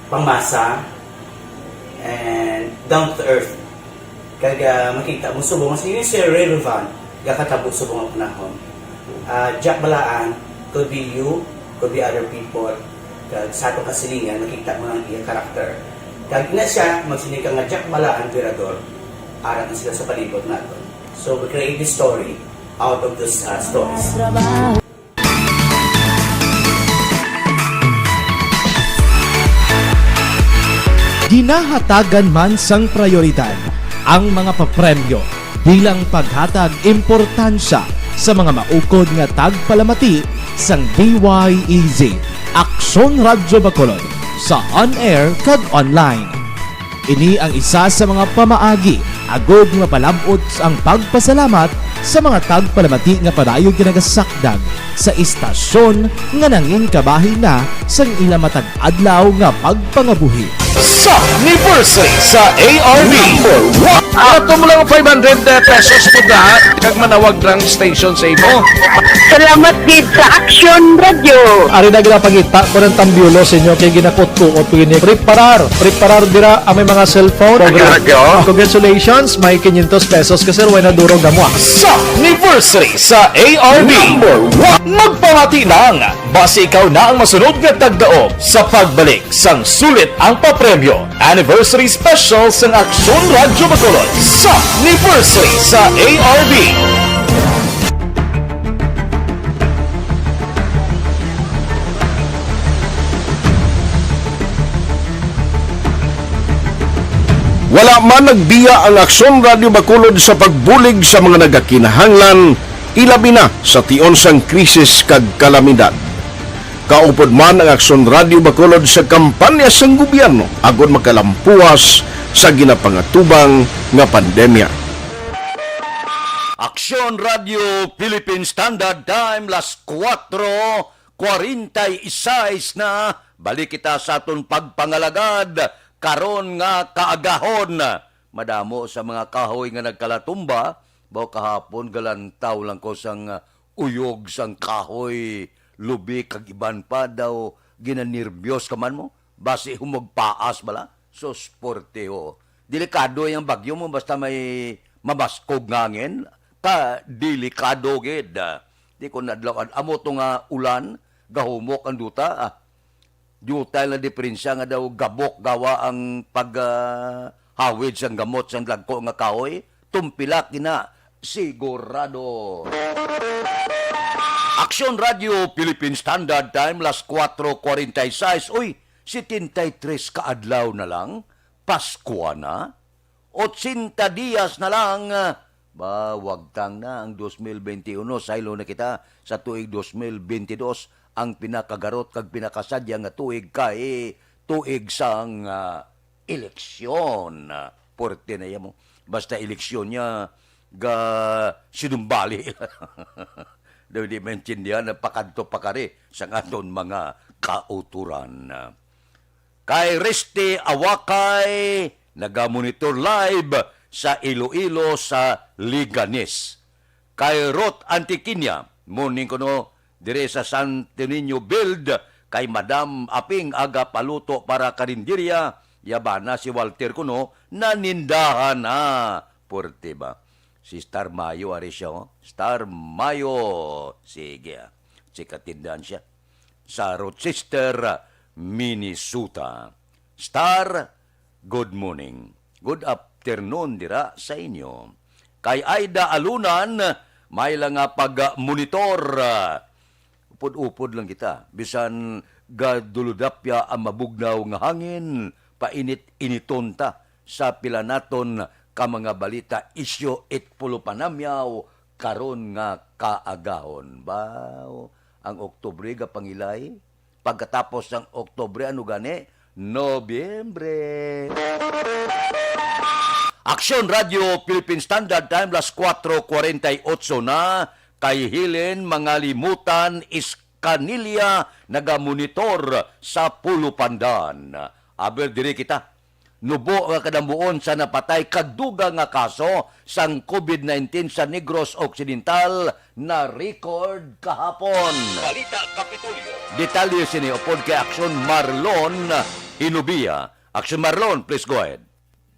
pangmasa, and down to earth. Kag, ah, makita mo subong, as you say, relevant, gakatabo subong ang panahon. Ah, Jack Balaan, could be you, could be other people. Kag sa atong kasilingan, makita mo ang iya karakter. Kag ina siya, magsiling ka nga Jack Balaan, Virador, ara na sila sa palibot naton. So, we create this story out of those, uh, stories. Ginahatagan man sang prayoridad ang mga papremyo bilang paghatag importansya sa mga maukod nga tagpalamati sang D Y E Z, Aksyon Radyo Bacolod, sa on-air kag online. Ini ang isa sa mga pamaagi agod mapalab-ot ang pagpasalamat sa mga tagpalamati nga padayon ginagasakdag sa istasyon nga nangin kabahin na sang ila matag adlaw nga pagpangabuhi. Sa anniversary sa A R B. Number one. Ato mo lang five hundred pesos po na, kag manawag lang station sa imo. Salamat gid sa Action Radio. Ari na ginapangita ko ng tambyulo sa inyo kay ginakutkuot ko ini. Preparar, preparar dira ang may mga cellphone. Congra-, congratulations, may quinientos pesos ka, sir, way na durog gamwa. Sa anniversary sa A R B. Number one. Magpamati lang. Basi ikaw na ang masunod nga tagdaog sa pagbalik sang sulit ang papremyo. Anniversary Special sang Aksyon Radyo Bacolod sa anniversary sa A R B. Wala man nagbiya ang Aksyon Radyo Bacolod sa pagbulig sa mga nagakinahanglan, ilabi na sa tion sang krisis kag kalamidad. Kaupod man ang Aksyon Radyo Bacolod sa kampanya sang gobyerno agod makalampuas sa ginapangatubang nga pandemya. Aksyon Radyo Philippine Standard Time, las kuwatro kwarenta y seis na. Balik kita sa aton pagpangalagad. karon nga kaagahon. Madamo sa mga kahoy nga nagkalatumba, baw kahapon galantaw lang ko sang, ah, uyog sang kahoy, lubi kag iban pa daw, ginanerbyos ka man mo. Basi humog paas bala. Sus, porte ho. Delikado yang bagyo mo basta may mabaskog nga hangin. Ka delikado gid. Di ko nadlaw amo to nga ulan, gahumok ang duta. Ah, diutay lang diferensya nga daw gabok gawa ang pag, ah, hawid sang gamot sang dagko nga kahoy. Tumpilak gina, sigurado. Aksyon Radio Philippine Standard Time, las kuwatro kuwarenta y seis. Uy, setenta y tres ka adlaw na lang, Paskwa na. Ochenta dias na lang. Ba, wagtang na ang dos mil benti uno. Saylo na kita sa tuig dos mil benti dos. Ang pinakagarot kag pinakasadya nga tuig kay tuig sang, ah, eleksyon. Puwerte na iya mo. Basta eleksyon niya, ga sinumbali. Daw di maintindihan na pakadto pakari sa aton mga kauturan. Kay Risty Awakay, nagamonitor live sa Iloilo, sa Leganes. Kay Ruth Antiquiña, morning kuno, dire sa Santo Niño Build, kay Madam Aping, aga paluto para karinderya, yabana si Walter kuno, nanindahan na. Puwerte ba? Si Star Mayo, ari siya, oh. Star Mayo. Sige, ah. Si katindahan siya. Sa Rochester, Minnesota. Star, good morning. Good afternoon dira sa inyo. Kay Aida Alunan, may lang nga pag-monitor. Upod-upod lang kita. Bisan gaduludapya ang mabugnaw nga hangin, painit-initon ta sa pila naton ka mga balita, isyu it pulo panamyaw karon nga kaagahon. Baw, ang Oktubre gapangilay. Pagkatapos sang Oktubre, ano gani? Nobyembre. Aksyon Radio Philippine Standard Time, las kuwatro kuwarenta y otso na, kay Helen Mangalimutan Escanilla, nagamonitor sa Pulupandan. Aber, diri kita. Nubo nga kadamuon sa napatay kag dugang nga kaso sang covid nineteen sa Negros Occidental na-record kahapon. Balita Kapitolyo. Detalye sini upod kay Aksyon Marlon Hinubia. Aksyon Marlon, please go ahead.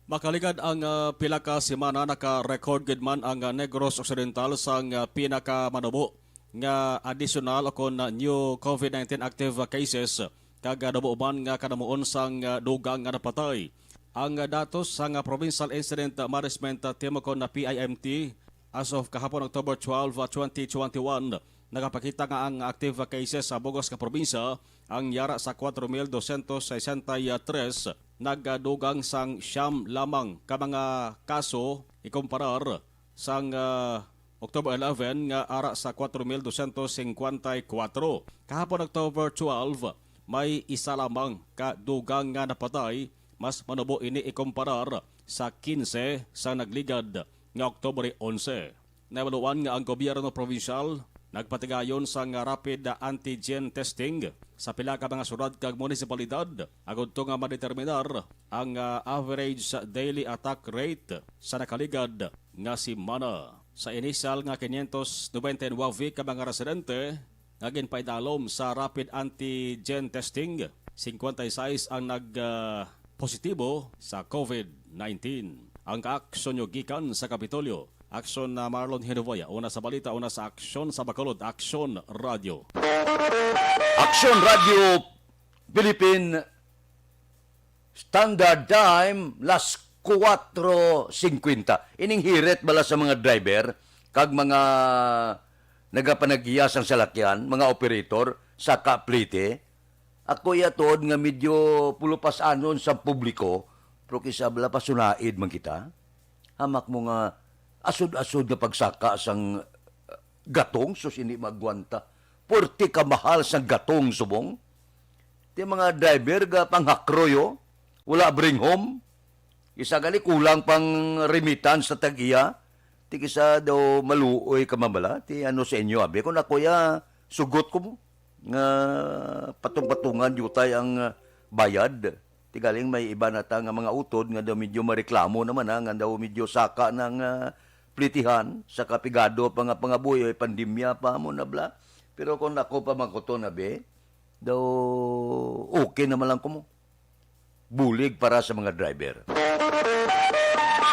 Makaligad ang, ah, pila ka semana, naka-record gid man ang, ah, Negros Occidental sang, ah, pinakamanubo nga additional o kon, ah, new covid nineteen active cases, kag, ah, namubo man nga kadamuon sang, ah, dugang nga napatay. Ang, ah, datos sang, ah, Provincial Incident Management, ah, Team o kon, ah, P I M T, as of kahapon, October twelve, ah, twenty twenty-one, nagapakita nga ang active cases sa bug-os nga probinsya ang yara sa kuwatro mil dosyentos sesenta y tres, nagdugang sang siyam lamang ka mga kaso ikumparar sang, ah, October eleven nga ara sa kuwatro mil dosyentos singkwenta y kuwatro. Kahapon, October twelve, may isa lamang ka dugang nga napatay, mas manubo ini ikumparar sa kinse sa nagligad nga Oktubre onse. Nahibaluan nga ang gobyerno probinsyal nagpatigayon sang rapid antigen testing sa pila ka mga syudad kag munisipalidad agud to nga madeterminar ang, ah, average daily attack rate sa nakaligad nga semana. Sa inisyal nga quinientos noventa y nueve ka mga residente nga ginpaidalom sa rapid antigen testing, singkwenta y sais ang nag, ah, positibo sa covid nineteen. Ang kaaksyon nyo gikan sa Kapitolyo. Aksyon na Marlon Hinuboya, una sa balita, una sa aksyon sa Bacolod, Aksyon Radio. Aksyon Radio Philippine Standard Time, las kuwatro singkwenta. Ining hirit bala sa mga driver kag mga nagapanag-iya sang salakyan, mga operator sa Kaplite. Ako iya tuod nga medyo pulupas-anon sa publiko, pero kisa bala pasunaid man kita. Hamak mo nga asod-asod nga pagsaka sang, uh, gatong, sus, hindi magwanta. Puwerte ka mahal sang gatong subong. Ti mga driver ga panghakroy, oh. Wala bring home. Isa gali kulang pang remittance sa tag-iya. Ti kisa daw maluoy ka man bala. Ti ano sa inyo, abi? Kung ako ya, sugot ko mo nga patong-patungan diutay ang, ah, bayad. Ti galing may iba na ta nga mga utod nga daw medyo mareklamo naman, ha, nga daw medyo saka na nga plitihan, saka pigado pa nga pangabuhi, ay pandemya pa mo na bla. Pero kung ako pa man kuto na, be, daw okay naman lang ko mo. Bulig para sa mga driver.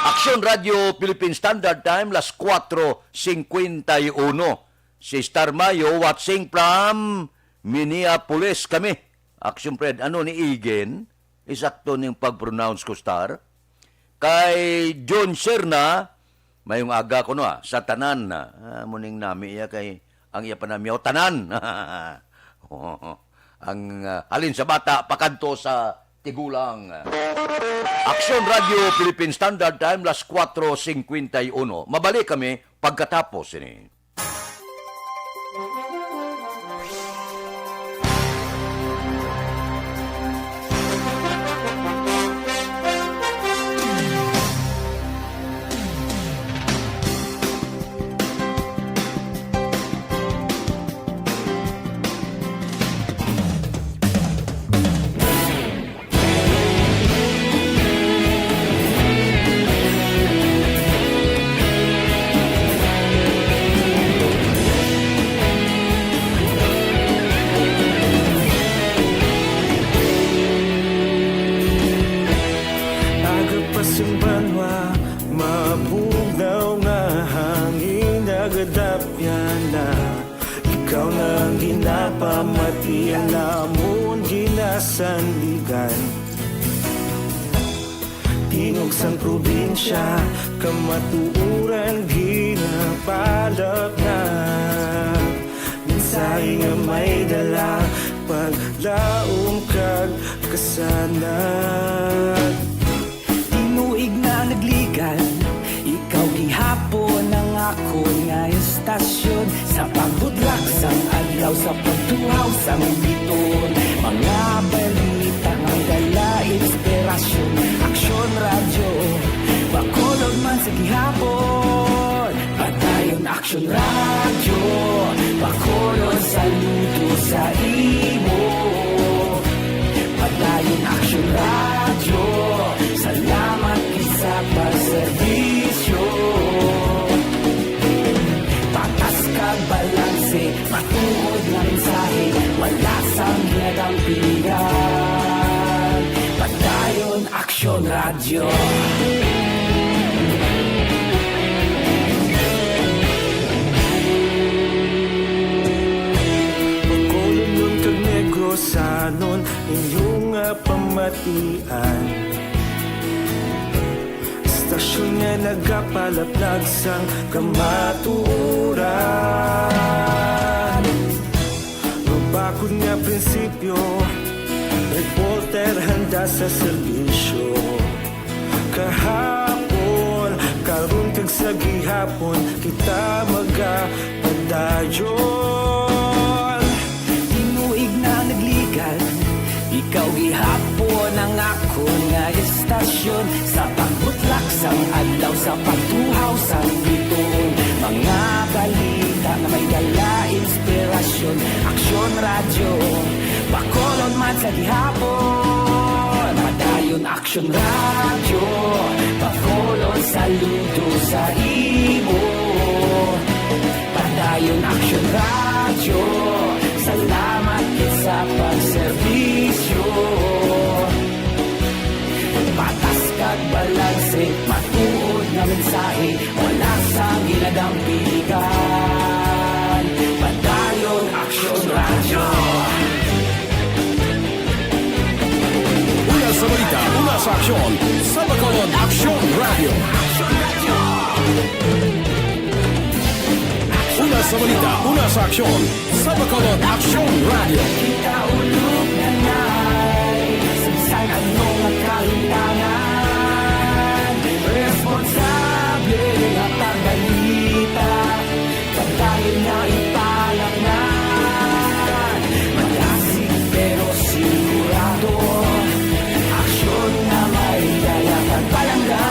Aksyon Radio Philippine Standard Time, las kuwatro singkwenta y uno. Si Star Mayo watching from Minneapolis kami. Aksyon Fred, ano ni Igen? Isakto ning pag-pronounce ko, Star. Kay John Serna, mayong aga ko no, ah, sa tanan. Ah, muning nami iya kay ang iya panamyaw, tanan. Ang, ah, halin sa bata, pakadto sa tigulang. Aksyon Radio Philippine Standard Time, las kuwatro singkwenta y uno. Mabalik kami pagkatapos ini. Aga pa sing banwa, mabugnaw nga hangin, nagadapyan na. Ikaw na ang ginapamatian namon ginasandigan. Tingog sang probinsya, kamatuoran ginapalapnag. Mensahe nga may dala, paglaom kag kasanag. Tinuig na nagligan, ikaw gihapon ang akon nga estasyon. Sa pagbutlak sang adlaw, sa pagtuhaw sang bituon, mga balita nga dala inspirasyon. Aksyon Radyo, Bacolod man sa gihapon. Padayon Aksyon Radyo, Bacolod, saludo sa imo. Padayon Aksyon Radyo, salamat gid sa pagserbisyo. Patas kag balanse, matuod nga mensahe, wala sang ginadampigan. Padayon Aksyon Radyo. Bacolodnon kag Negrosanon, inyo nga pamatian. Estasyon nga nagapalaplag sang kamatuoran. Mabakod nga prinsipyo, reporter handa sa serbisyo. Kahapon, karon kag sa gihapon, kita magapadayon. Tinuig na nagligan, ikaw gihapon ang akon nga estasyon. Sa pagbutlak sang adlaw, sa pagtuhaw sang bituon, mga balita nga may dala inspirasyon. Aksyon Radyo, Bacolod man sa gihapon. Padayon Aksyon Radyo, Bacolod, saludo sa imo. Padayon Aksyon Radyo, salamat gid sa pagserbisyo. Patas kag balanse, matuod nga mensahe, wala sang ginadampigan. Padayon Aksyon Radyo. Una sa balita, una sa aksyon, sa Bacolod Aksyon Radyo. Una sa balita, una sa aksyon, sa Bacolod Aksyon Radyo. Kita ulog na nay, sang ano nga kahimtangan, responsable nga pagbalita. Padayon nga ipalapngan, malasig pero sigurado, aksyon nga may dala kag palangga.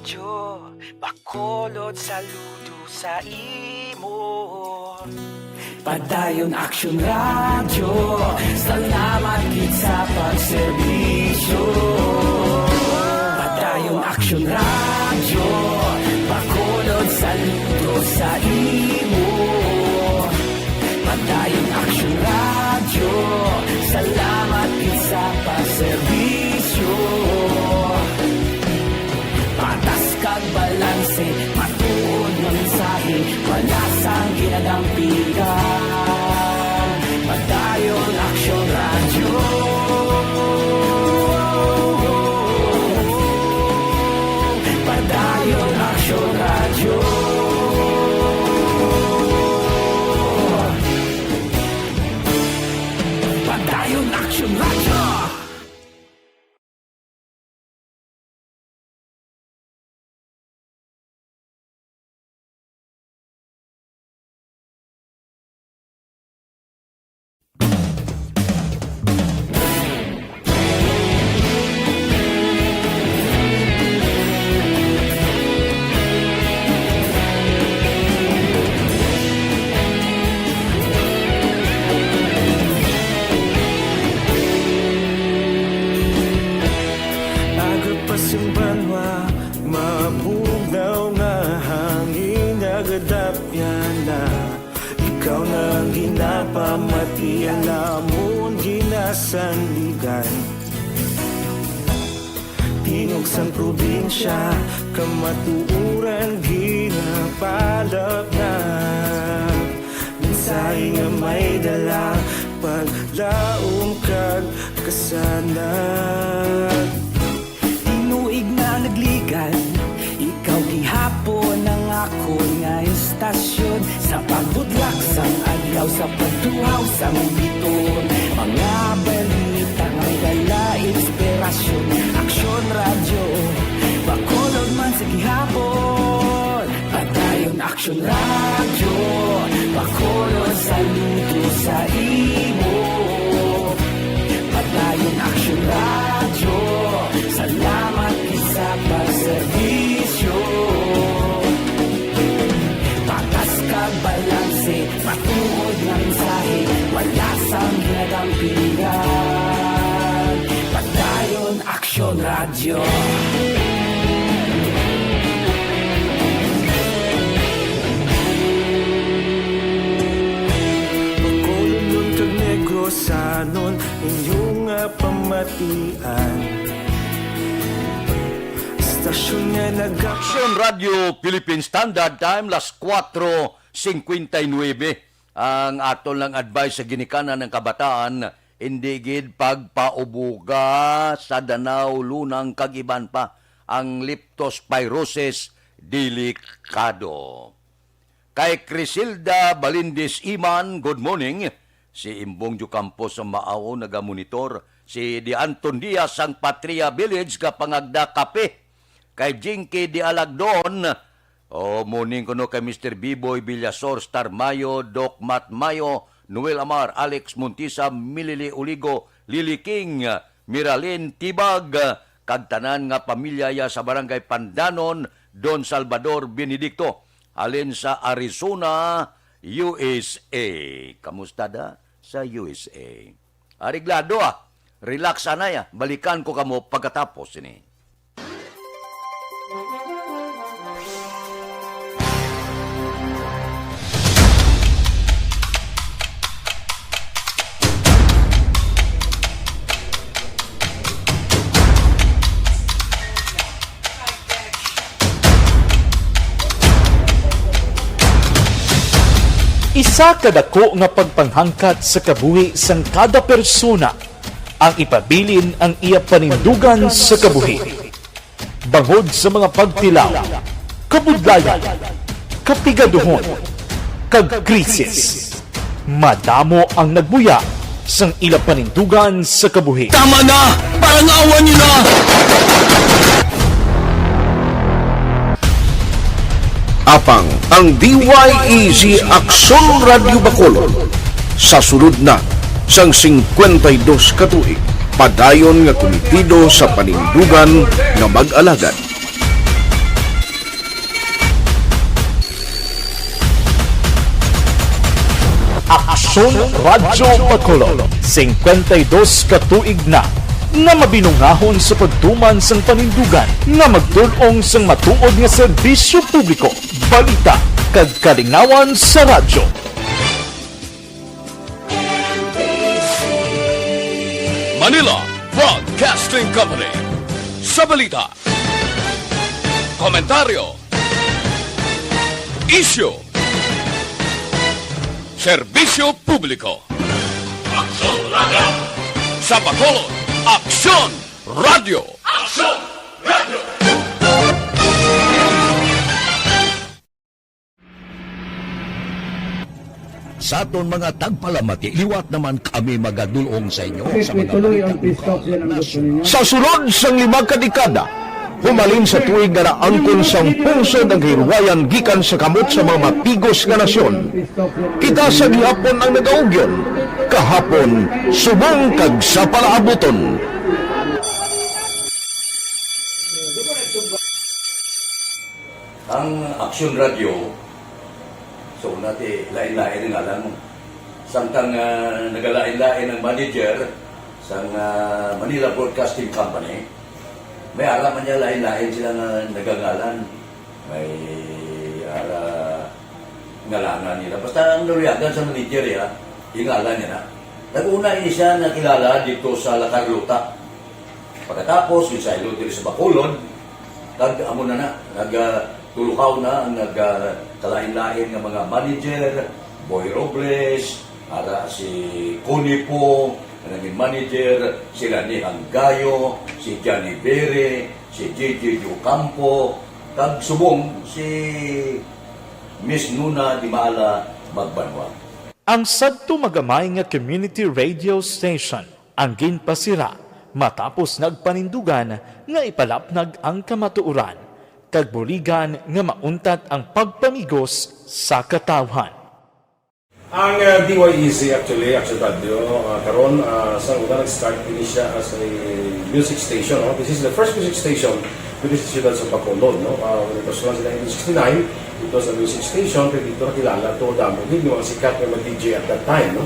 Radyo Bacolod, saludo sa imo. Padayon Aksyon Radyo, salamat gid sa pagserbisyo. Padayon Aksyon Radyo, Bacolod, saludo sa imo. Padayon Aksyon Radyo, salamat gid sa pagserbisyo. Patas kag balanse, matuod nga mensahe, wala sang ginadampigan. Padayon Aksyon Radyo. Padayon Aksyon Radyo. Padayon Aksyon Radyo. Aga pa sing banwa, mabugnaw nga hangin nagadapyan na. Ikaw na ang ginapamati, ang amon ginasandigan. Tingog sang probinsya, kamatuoran ginapalapnag. Mensahe nga may dala, paglaom kag kasanag. Tinuig na nagligad, ikaw gihapon ang akon nga istasyon. Sa pagbudlak sang adlaw, sa pagtuhaw sang biton, mga balita nga dala inspirasyon. Aksyon Radyo, Bacolod man sa gihapon. Padayon Aksyon Radyo, Bacolod, saludo sa imo. Padayon Aksyon Radyo, salamat gid sa pagserbisyo. Patas kag balanse, matuod nga mensahe, wala sang ginadampigan. Padayon Aksyon Radyo. Bacolod kag Negrosanon, inyo nga pamatian. Stasyon nga naga- Aksyon Radyo Philippine Standard Time, las kuwatro singkwenta y nuebe. Ang aton lang advice sa ginikanan ng kabataan, hindi gid pagpaubuga sa danaw, lunang kag iban pa. Ang leptospirosis, delikado. Kay Crisilda Balindis Iman, good morning. Si Imbong Diocampo sa Maao nagamonitor. Si Di Anton Diaz sang Patria Village, Kapangagda, Cape. Kay Jinky Di Alagdon, oh, morning kuno kay Mister Biboy Villasor, Star Mayo, Doc Matt Mayo, Noel Amar, Alex Montisa, Milili Oligo, Lily King, Miralyn Tibag, kag tanan nga pamilya ya sa Barangay Pandanon, Don Salvador Benedicto, halin sa Arizona, U S A. Kamusta da sa U S A? Areglado, ah. Relax anay, ah. Balikan ko kamo pagkatapos sini. Isa ka dako nga pagpanghangkat sa kabuhi sang kada persona ang ipabilin ang iya panindugan sa kabuhi. Bangod sa mga pagtilaw, kabudlayan, kapigaduhon, kag krisis, madamo ang nagbuya sang ila panindugan sa kabuhi. Tama na! Parang awa niyo na! Apang ang D Y E G Aksyon Radyo Bacolod sa sulod na sang singkwenta y dos ka tuig, padayon nga kumitido sa panindugan nga mag-alagad. Aksyon Radyo Bacolod, singkwenta y dos ka tuig na nga mabinungahon sa pagtuman sang panindugan nga magtul-ong sang matuod nga serbisyo publiko, balita, kag kalingawan sa radyo. Manila Broadcasting Company. Sa balita, komentaryo, isyu, serbisyo publiko. Aksyon Radyo! Sa Bacolod, Aksyon Radyo! Aksyon Radyo! Sa aton mga tagpalamati, liwat naman kami magadul-ong sa inyo sa mga balita lokal, nasyonal. Sa sulod sang lima ka dekada, humalin sa tuig nga naangkon sang pungsod ang kahilwayan gikan sa kamot sa mga mapigos nga nasyon. Kita sa gihapon ang nagaugyon, kahapon, subong kag sa palaabuton. Ang Aksyon Radyo, so, nati, lain-lain ang ngalan mo. Samtang, ah, nagalain-lain ang manager sang, ah, Manila Broadcasting Company, may ara man niya lain-lain sila nga nagangalan. May ara ngalangan nila. Basta ang naluyagan sa manager, ya, yung ngalan niya na. Nag-una ini siya nakilala dito sa La Carlota. Pagkatapos, yung sa Ilog diri sa Bacolod, kag amo na na, nag, ah, tulukaw na ang nag, ah, kalain-lain nga mga manager, Boy Robles, ara si Connie Pong, nga naging manager, sila ni Hanggayo, si Johnny Bere, si J J Ocampo, kag subong si Miss Nuna Dimala Magbanwa. Ang sadto magamay nga community radio station ang ginpasira matapos nagpanindugan nga ipalapnag ang kamatuoran kag buligan nga mauntat ang pagpamigos sa katawhan. Ang, ah, D Y E Z, actually, Action Radio, ah, karon, ah, sa una nag-start ini siya as a music station, no? This is the first music station diri sa siyudad sa Bacolod, no? Ah, when it was launched in nineteen sixty-nine, it was a music station, kay dito nakilala to damo gid yung mga sikat nga mga D J at that time, no?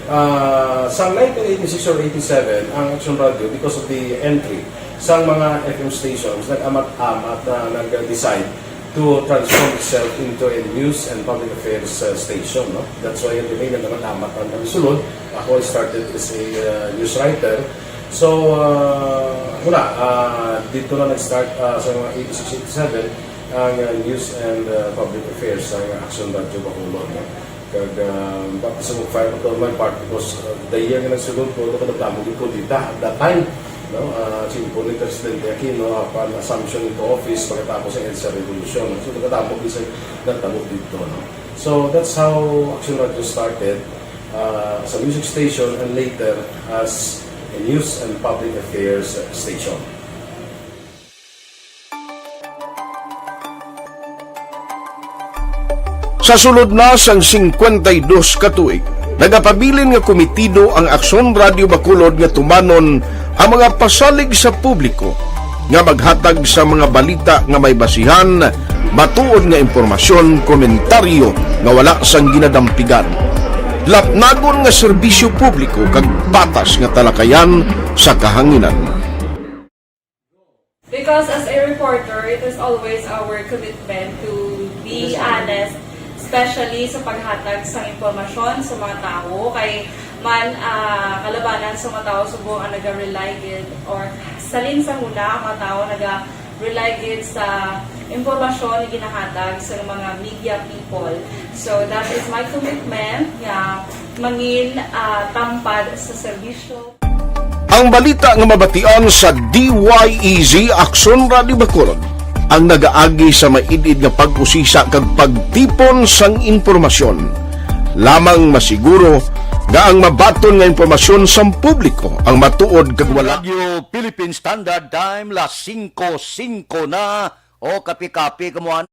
Ah, sa nineteen eighty-six or eighty-seven, ang Action Radio, because of the entry sa mga F M stations, nag-amat-amat na nag-decide to transform itself into a news and public affairs, uh, station, no? That's why the name naman Amat ang Sulod. Ako, I started as a, uh, news writer. So, uh, wala, uh, dito na nag-start, uh, sa mga eighty-six, eighty-seven ang, uh, news and, uh, public affairs sa Action Radio Bacolod, no? Kag, ah, bati sa mga fire to my part because, ah, the year nga nagsulod ko, ito kadamo gid ko dita at that time, no? Ah, simple ni Presidente Aquino, apan assumption into office pagkatapos sa EDSA Revolution. So, kadamo gid sa nagtabo dito, no? So, that's how Action Radio started, ah, as a music station and later as a news and public affairs station. Sa sulod na sang singkwenta y dos ka tuig, nagapabilin nga komitido ang Aksyon Radio Bacolod nga tumanon ang mga pasalig sa publiko nga maghatag sa mga balita nga may basihan, matuod nga impormasyon, komentaryo nga wala sang ginadampigan, lapnagon nga serbisyo publiko kag patas nga talakayan sa kahanginan. Because as a reporter, it is always our commitment to be honest, especially sa paghatag sa impormasyon sa mga tao. Kay man, ah, kalabanan sa mga tao subong ang naga-rely gid, or salin sa huna ang mga tao naga-rely gid sa impormasyon nga ginahatag sa mga media people. So that is my commitment nga mangin, ah, tampad sa serbisyo. Ang balita nga mabatian sa D Y E Z Aksyon Radio Bacolod ang nagaagi sa maid-id nga pag-usisa kag pagtipon sang impormasyon. Lamang masiguro nga ang mabaton nga impormasyon sang publiko ang matuod kag wala. Radio Philippine Standard Time, las singko singko na. O, kape-kape kamo.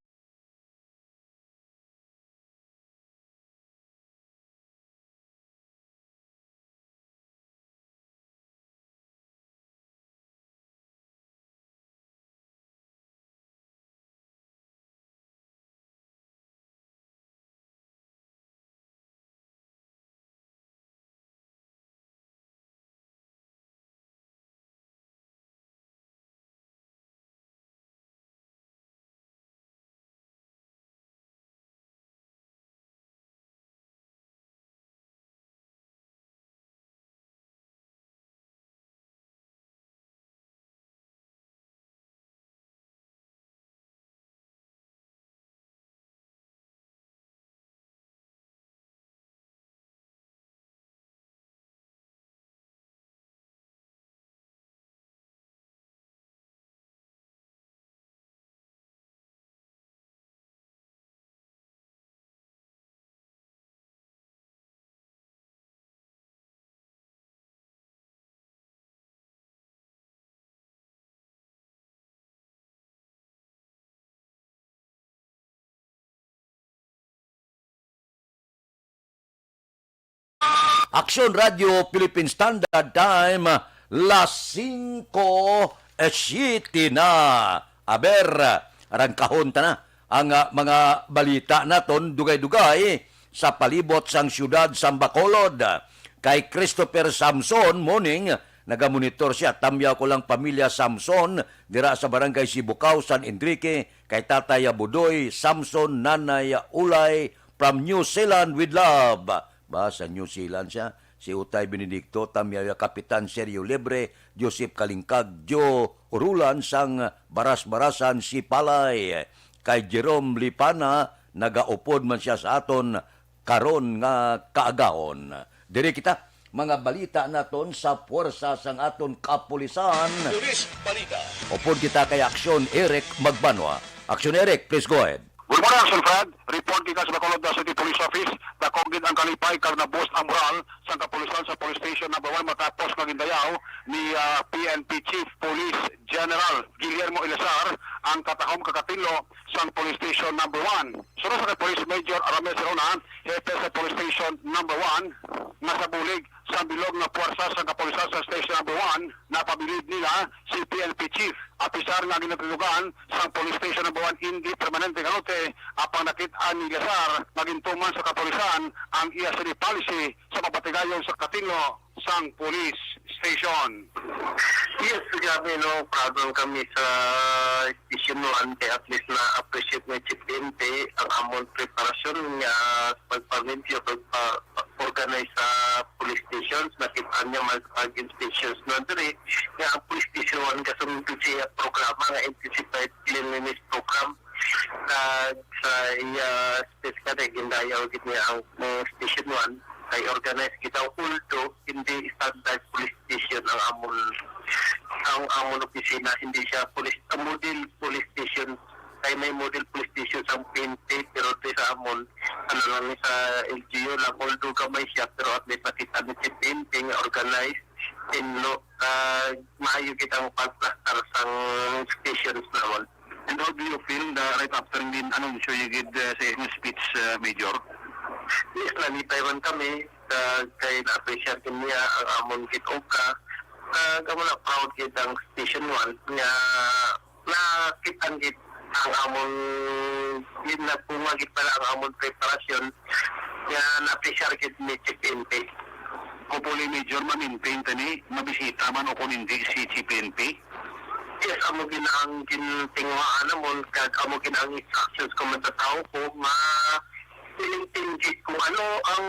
Aksyon Radio Philippine Standard Time, las singko e siyete na. Aber, arangkahon ta na ang, ah, mga balita naton dugay-dugay sa palibot sang siyudad sang Bacolod. Kay Christopher Samson, morning, nagamonitor siya. Tamyaw ko lang pamilya Samson, dira sa Barangay Sibukaw, San Enrique, kay Tatay Abudoy Samson, Nanay Ulay, from New Zealand with love. Ba, sa New Zealand siya? Si Utay Benedicto, tamyaw ya Kapitan Sergio Libre, Joseph Kalingkag, Joe Rulan sang Baras-Barasan, Sipalay. Kay Jerome Lipana, nagaupod man siya sa aton karon nga kaagahon. Diri kita, mga balita naton sa puwersa sang aton kapulisan. Pulis Balita. Upod kita kay Aksyon Eric Magbanwa. Aksyon Eric, please go ahead. Good morning, Action Fred. Report gikan sa Bacolod City Police Office. Dako gid ang kalipay kag nabust ang moral sang kapulisan sa Police Station Number One matapos nga gindayaw ni, ah, P N P Chief Police General Guillermo Eleazar ang katahom kag katinlo sang Police Station Number One. Suno sa kay Police Major Aramis Rona, hepe sa Police Station Number One, nga sa bulig sa bilog nga puwersa sang kapulisan sa Station Number One, napabilid nila si P N P Chief. Apisar nga ginatulugan sang Police Station Number One indi permanente nga lote, apang nakit-an ni Eleazar nga gintuman sa kapulisan ang iya sini policy sa mapatigayon sa katinlo sang police station. Yes, grabe, no, proud man kami sa Station One, kay at least na-appreciate ni Chief P N P ang amon preparasyon nga pagpalimpyo, pagpa-organize sa police stations. Nakita niya mag-, mag-inspections na diri, nga ang police station one kasunod siya programa nga intensified cleanliness program. Kag sa iya specifically, gindayaw gid niya ang, uh, Station One kay organized kita, although hindi standard police station ang amon, ang amon opisina, hindi siya police, ang model police station, kay may model police station sa P N P, pero di sa amon, ano lang ni sa L G U lang, although gamay siya, pero at least nakita ni Chief P N P nga organized, tinlo, kag maayo gid ang pagplastar sang stations namon. And how do you feel the, right after nga gin-anunsyo niyo gid, uh, sa inyong speech, uh, Major? Yes, nalipay man kami, uh, kay na-appreciate niya ang amon gid-oka. Uh, kamo na proud gid ang Station One nga nakit-an gid ang amon gid, nagbunga gid pala ang amon preparasyon nga na-appreciate gid ni Chief P N P. Hopefully, Major, ma-maintain ta ni, mabisita man o kung hindi si Chief P N P. Yes, amo gid ang gintinguhaan namon, kag amo gid ang instructions ko man sa tawo ko, ma-maintain gid kung ano ang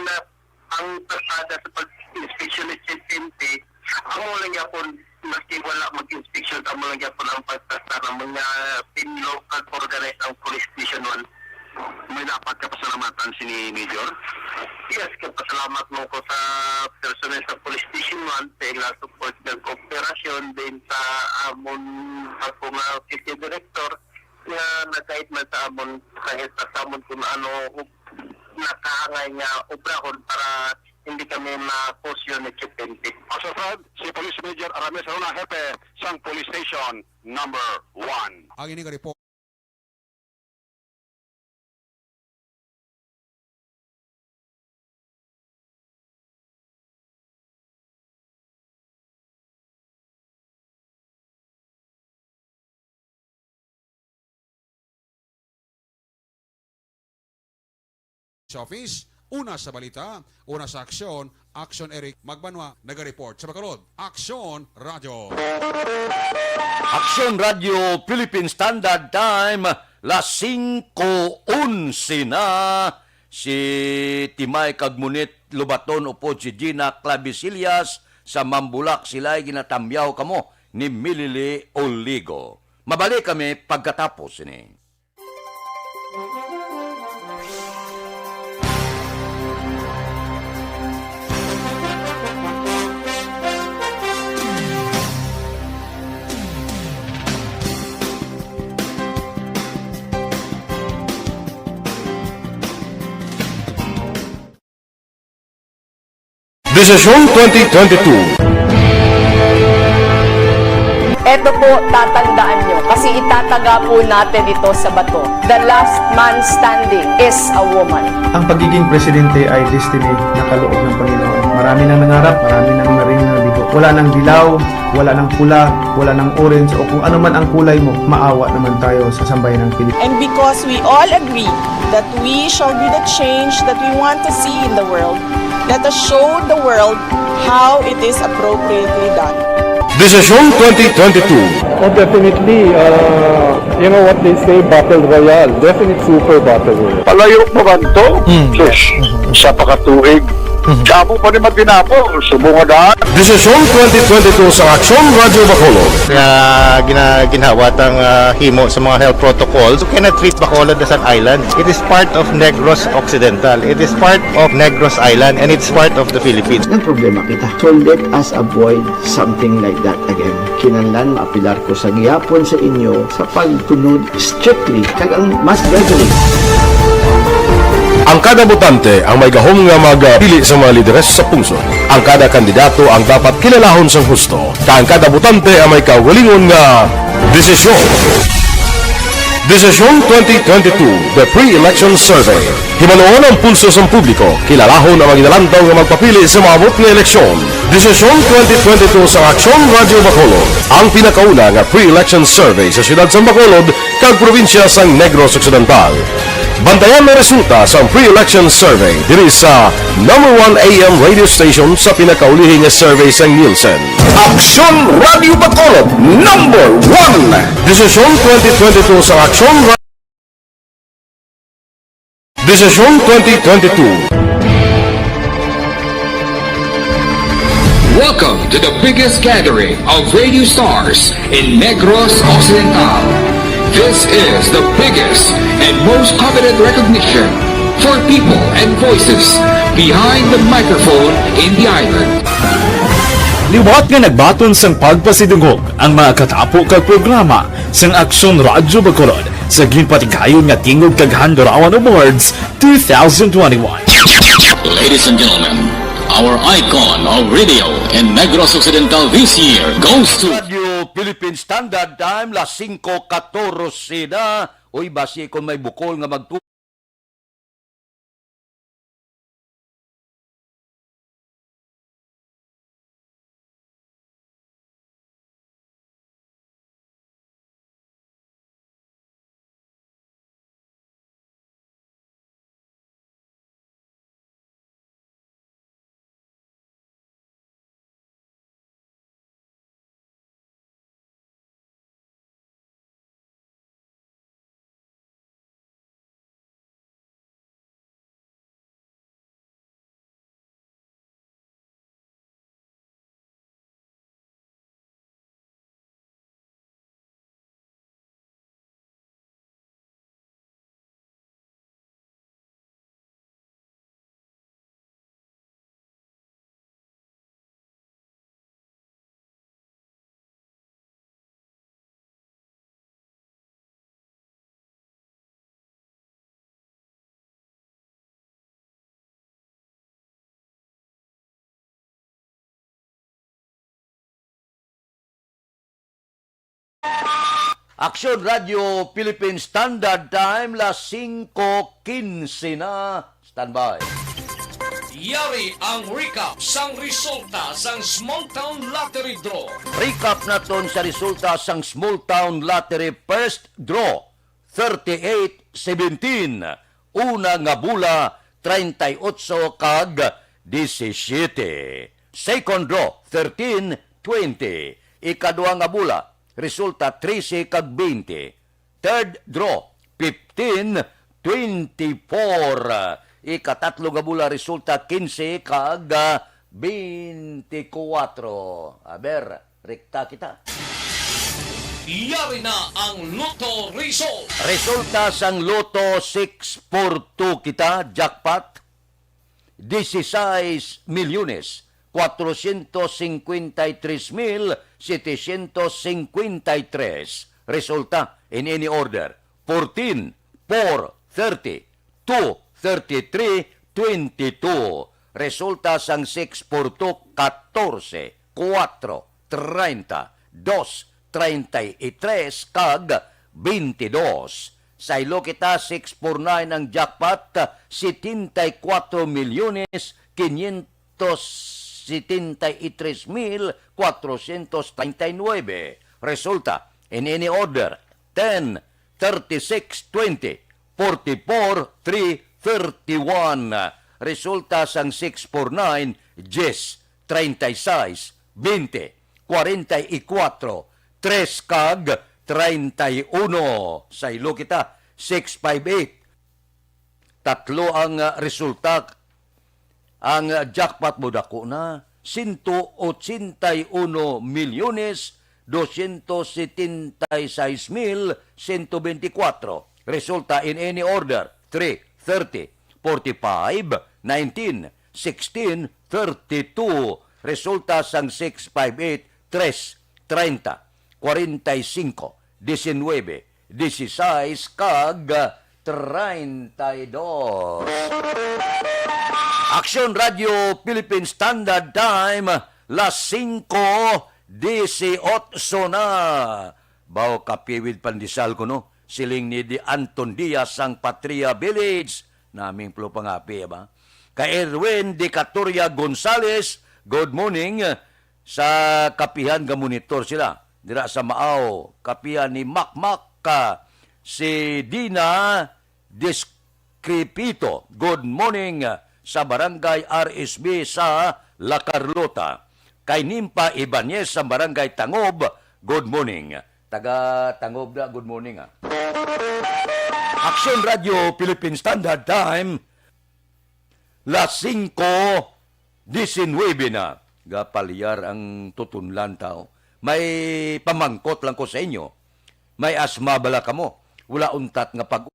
na-, ang pasada sa pag-inspection ni Chief P N P. Amo lang gyapon, maski wala mag-inspection, amo lang gyapon ang pagpasar namon nga pinlo kag organize ang Police Station One. May dapat ka pasalamatan sini, Major? Yes, kapasalamat mo ko sa personnel sa Police Station One sa ila support ng kooperasyon din sa amon ako nga city director nga nag-guide man sa amon sa, sa amon kung ano nakaangay nga obrahon para hindi kami makusyon ni Chief P N P. Asafad, si Police Major Aramis Rona, hepe sang Police Station Number One. Ang ini nga report. Sa office, una sa balita, una sa aksyon, Aksyon Eric Magbanwa, nagareport sa Bacolod. Aksyon Radyo. Aksyon Radyo Philippine Standard Time, las singko onse na. Si Timay kag Munit Lobaton upod si Gina Clavisillas sa Mambulak, sila'y ginatamyaw kamo ni Milili Oligo. Mabalik kami pagkatapos sini. Desisyon twenty twenty-two. Ito po, tatandaan nyo, kasi itataga po natin ito sa bato. The last man standing is a woman. Ang pagiging presidente ay destiny na kaloob ng Panginoon. Marami nang nangarap, marami nang naring nabigo. Wala nang dilaw, wala nang pula, wala nang orange, o kung ano man ang kulay mo, maawa naman tayo sa sambayan ng Pilipinas. And because we all agree that we shall be the change that we want to see in the world, let us show the world how it is appropriately done. Desisyon twenty twenty-two. Oh, definitely, uh, you know what they say, battle royale. Definite super battle royale. Palayo pa man to? Mm. Sus, sa pakatuig. Mm. Damo pa ni matinapol, subong nga daan. Desisyon twenty twenty-two sa Aksyon Radyo Bacolod. Nga gina-, ginhawa tang, ah, himo sa mga health protocols. You cannot treat Bacolod as an island. It is part of Negros Occidental. It is part of Negros Island, and it's part of the Philippines. Ang problema kita. So let us avoid something like that again. Kinahanglan maapilar ko sa gihapon sa inyo sa pagsunod strictly kag ang mas gathering. Ang kada botante ang may gahom nga magpili sa mga lideres sa pungsod. Ang kada kandidato ang dapat kilalahon sang husto, kag ang kada botante ang may kaugalingon nga desisyon. Desisyon twenty twenty-two, The Pre-Election Survey. Himaluon ang pulso sang publiko, kilalahon ang mga ginalantaw nga magpapili sa maabot nga eleksyon. Desisyon twenty twenty-two sa Aksyon Radyo Bacolod, ang pinakauna nga pre-election survey sa siyudad sang Bacolod kag probinsya sang Negros Occidental. Bantayan ang resulta sang pre-election survey diri sa number one A M radio station sa pinakaulihi nga survey sang Nielsen. Aksyon Radyo Bacolod, number one. Desisyon twenty twenty-two sa Aksyon Ra- Desisyon twenty twenty-two. Welcome to the biggest gathering of radio stars in Negros Occidental. This is the biggest and most coveted recognition for people and voices behind the microphone in the island. Liwat nga nagbaton sang pagpasidungog ang mga katapo kag programa sang Aksyon Radyo Bacolod sa ginpatigayon nga Tingog kag Handurawan Awards two thousand twenty-one. Ladies and gentlemen, our icon of radio in Negros Occidental this year goes to Radyo Philippine Standard Time, las singko katorse na. Uy, basi kon may bukol nga magtu- Aksyon Radyo Philippine Standard Time, las singko kinse na. Standby. Yari ang recap sang resulta sang Small Town Lottery Draw. Recap naton sa resulta sang Small Town Lottery First Draw, thirty-eight seventeen. Una nga bola, treinta y ocho kag disisiete. Second draw, thirteen twenty. Ikaduha nga bola, resulta trese kag beinte. Third draw, fifteen twenty-four. Ikatatlo nga bola, resulta kinse kag, ah, beinte kuwatro. Aber, rekta kita. Yari na ang Lotto result. Resulta sang Lotto, six four two kita, jackpot. Dieciséis milyones cuatrocientos cincuenta y tres mil setecientos cincuenta y tres. Resulta, in any order, fourteen, four, thirty, two, thirty-three, twenty-two. Resulta sang six four two, katorse, kuwatro, treinta, dos, treinta y tres kag veintidós. Saylo kita, six four nine ang jackpot, setenta y cuatro milyones quinientos setenta y tres mil cuatrocientos treinta y nueve. Resulta, in any order, ten, thirty-six, twenty, forty-four, three, thirty-one. Resulta sang six four nine, diyes, treinta y seis, veinte, cuarenta y cuatro, tres kag treinta y uno. Saylo kita, six five eight. Tatlo ang, ah, resulta. Ang, ah, jackpot mo dako na, ciento ochenta y uno milyones doscientos setenta y seis mil ciento veinticuatro. Resulta in any order, three, thirty, forty-five, nineteen, sixteen, thirty-two. Resulta sang six five eight, tres, treinta, cuarenta y cinco, diecinueve, dieciséis, kag treinta y dos. Aksyon Radyo Philippine Standard Time, las singko dieciocho na. Baw kapiwid pandesal ko, no? Siling ni Di Anton Diaz sang Patria Village. Naming plo pangapi, ba? Kay Erwin Di Catoria Gonzales, good morning. Sa kapihan nga monitor sila. Dira sa Maaw, kapihan ni Makmak, ah, si Dina Discrepito. Good morning, ah, sa Barangay R S B sa La Carlota. Kay Nimpa Ibanez sa Barangay Tangob, good morning. Taga Tangob na, good morning, ah. Aksyon Radyo Philippine Standard Time, las singko diecinueve na. Gapalyar ang tutunlan, tao. May pamangkot lang ko sa inyo. May asma bala kamo? Wala untat nga pag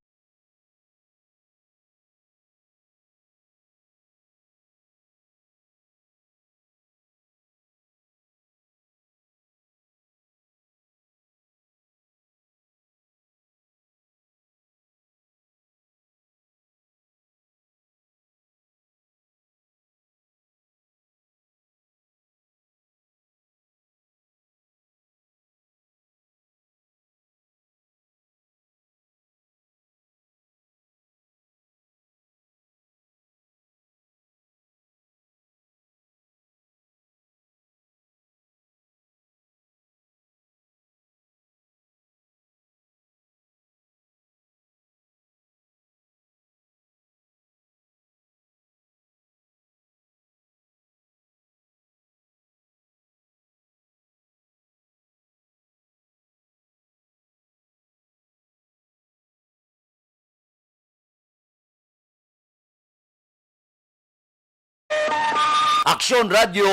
Aksyon Radyo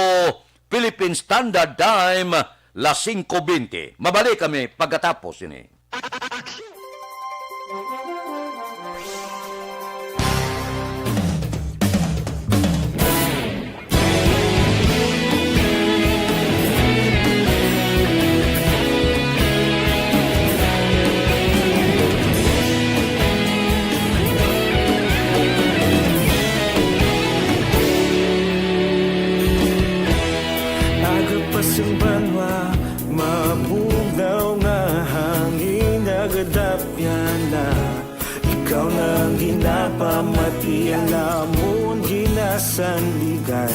Philippine Standard Time, las singko bente. Mabalik kami pagkatapos ini. Aga pa sing banwa, mabugnaw nga hangin, nagadapyan na. Ikaw na ang ginapamati, ang amon ginasandigan.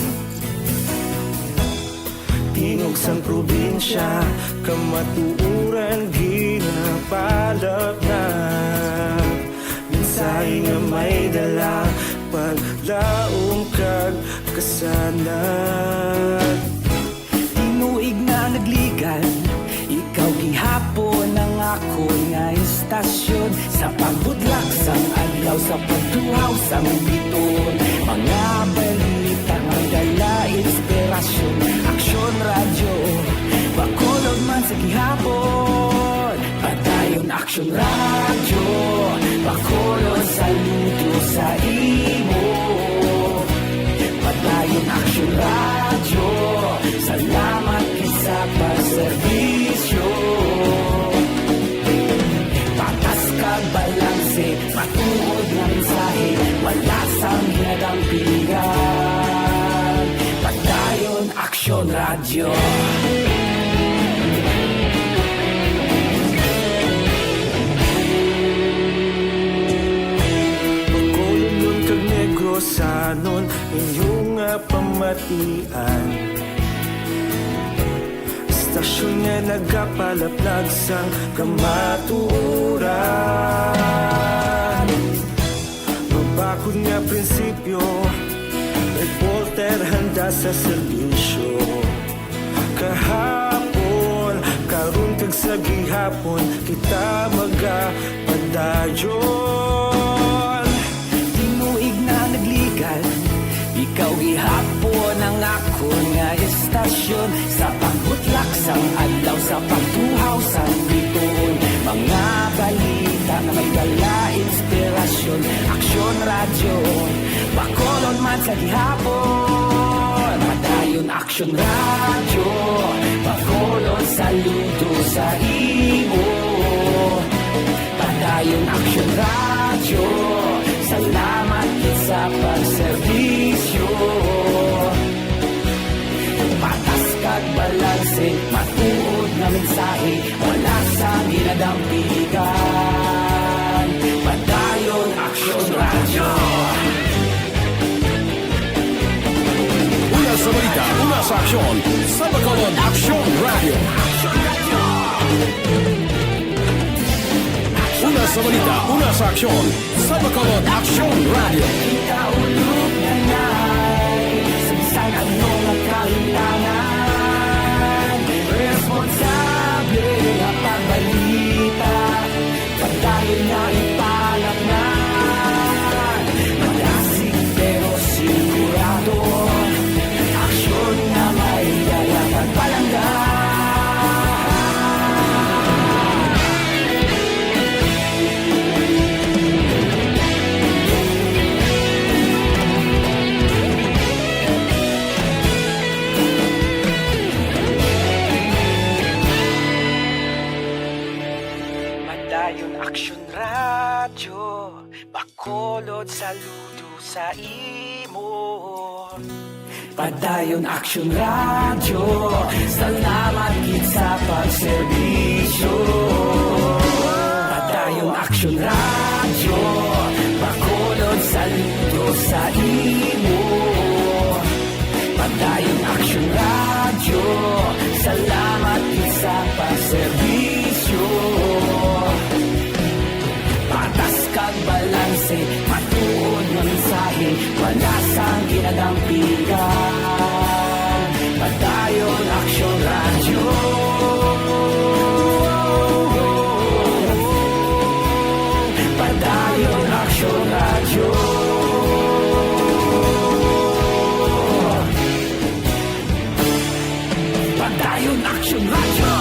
Tingog sang probinsya, kamatuoran ginapalapnag. Mensahe nga may dala, paglaom kag kasanag. Tinuig na nagligad, ikaw gihapon ang akon nga istasyon. Sa pagbudlak sang adlaw, sa pagtuhaw sang biton, mga balita nga dala inspirasyon. Aksyon Radyo, Bacolod man sa gihapon. Padayon Aksyon Radyo, Bacolod, saludo sa imo. Padayon Aksyon Radyo, salamat gid sa pagserbisyo. Patas kag balanse, matuod nga mensahe, wala sang ginadampigan. Padayon Aksyon Radyo. Tanon inyo nga pamatian. Istasyon nga nagapalaplag sang kamatuoran. Mabakod nga prinsipyo, reporter handa sa serbisyo. Kahapon, karon kag sa gihapon, kita magapadayon. Tinuig na nagligal, ikaw gihapon ang akon nga istasyon. Sa pagbutlak sang adlaw, sa pagtuhaw sang bituon, mga balita nga may dala inspirasyon. Aksyon Radyo, Bacolod man sa gihapon. Padayon Aksyon Radyo, Bacolod, saludo sa imo. Padayon Aksyon Radyo, salamat gid sa pagserbisyo. Patas kag balanse, matuod nga mensahe, wala sang ginadampigan. Padayon Aksyon Radyo. Una sa balita, una sa aksyon, sa Bacolod Aksyon Radyo. Una sa balita, una sa aksyon, sa Bacolod Aksyon Radyo. Kaulog na na'y sa bisan ano nga kalimtangan, responsable nga pagbalita. Padayon nga ipalatnan, malasig pero sigurado. Aksyon nga may dala kag palangga. Padayon Aksyon Radyo, Bacolod, saludo sa imo. Padayon Aksyon Radyo, salamat gid sa pagserbisyo. Padayon Aksyon Radyo, Bacolod, saludo sa imo. Padayon Aksyon Radyo, salamat gid sa pagserbisyo. Patas kag balanse, matuod nga mensahe, wala sang ginadampigan. Padayon Aksyon Radyo. Padayon Aksyon Radyo. Padayon Aksyon Radyo.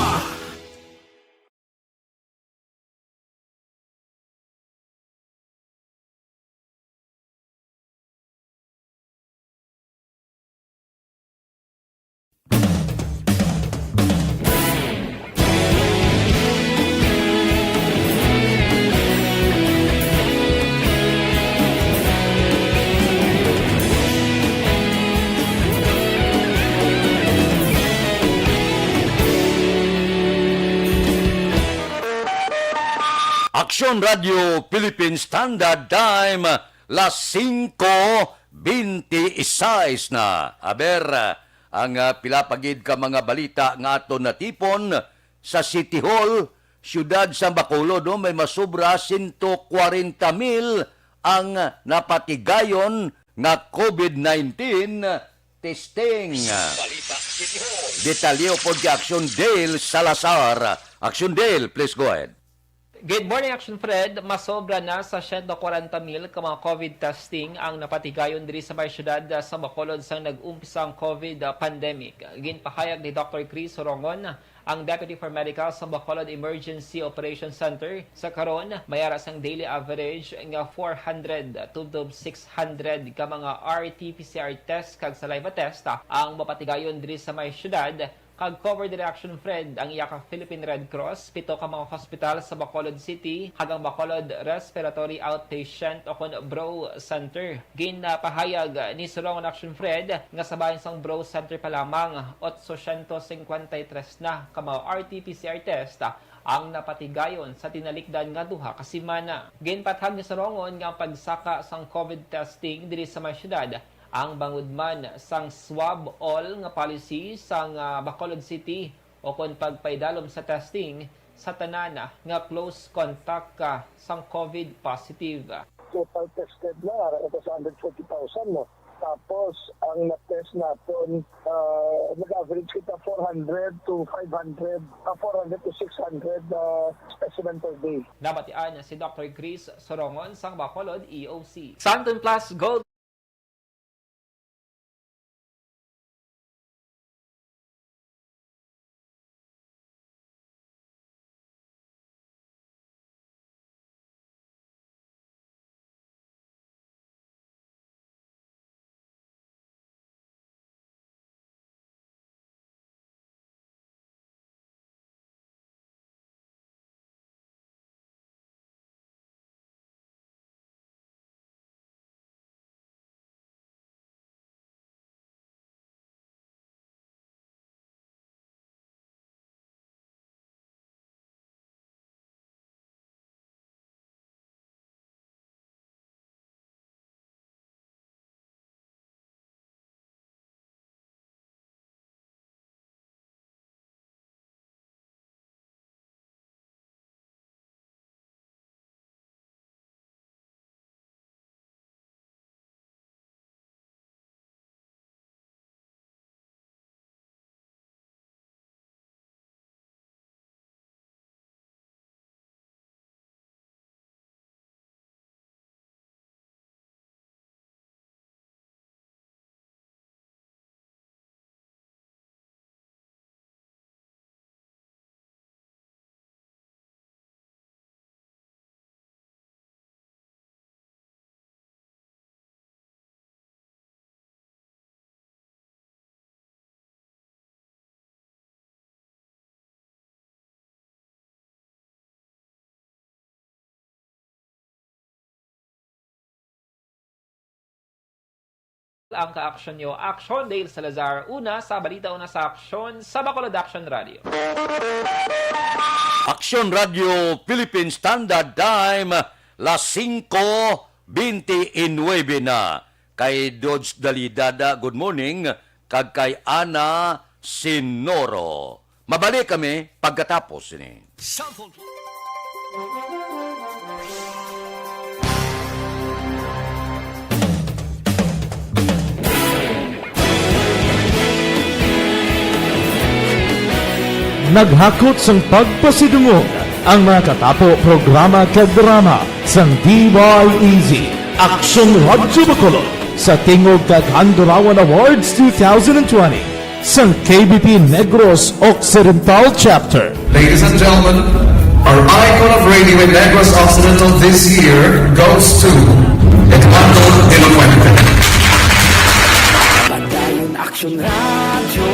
Aksyon Radio Philippine Standard Time, las singko bente y seis na. Aber, ang, ah, pila pa gid ka mga balita nga aton natipon sa City Hall, siyudad sa Bacolod, no? May masobra sento kwarenta mil ang napatigayon nga COVID nineteen testing. Balita City Hall. Detalye pod kay Action Dale Salazar. Action Dale, please go ahead. Good morning, Action Fred. Masobra na sa siyento kwarenta mil ka mga COVID testing ang napatigayon diri sa may siyudad, ah, sa Bacolod sang nag-umpisa ang COVID, ah, pandemic. Ginpahayag ni Doctor Chris Sorongon, ang Deputy for Medical sa Bacolod Emergency Operation Center, sa karon may ara sang daily average nga four hundred to six hundred ka mga R T P C R test kag saliva test ang mapatigayon diri sa may siyudad. Kag cover diri, Action Fred, ang iya ka Philippine Red Cross, pito ka mga hospital sa Bacolod City, kag ang Bacolod Respiratory Outpatient o kon BROW Center. Ginpahayag ni Sorongon, Action Fred, nga sa bahin sang BROW Center pa lamang, otsosyentos singkwenta y tres na ka mga R T P C R test ang napatigayon sa tinalikdan nga duha ka semana. Ginpathag ni Sorongon nga ang pagsaka sang COVID testing diri sa may syudad ang bangod man sang swab all nga policy sang, ah, Bacolod City, o kon pagpaidalom sa testing sa tanan nga close contact ka sang COVID positive. Total tested na, ara na sa hundred forty thousand, no? Tapos, ang na-test naton, ah, nag-average kita four hundred to five hundred, ah, four hundred to six hundred, ah, specimen per day. Nabatian si Doctor Chris Sorongon sang Bacolod E O C. Santon Plus Gold. Ang kaaksyon nyo, Aksyon Dale Salazar, una sa balita, una sa aksyon, sa Bacolod Action Radio. Aksyon Radio Philippine Standard Time, las singko bente y nuebe na. Kay Dodge Dalidada, good morning, kag kay Ana Sinoro. Mabalik kami pagkatapos sini. Naghakot sang pagpasidungog ang mga katapo programa kag drama sang D Y E Z, Aksyon Radyo Bacolod, sa tingog kag Handurawan Awards two thousand twenty sang K B P Negros Occidental Chapter. Ladies and gentlemen, our icon of radio in Negros Occidental this year goes to Eduardo de la Fuente. Padayon Aksyon Radyo,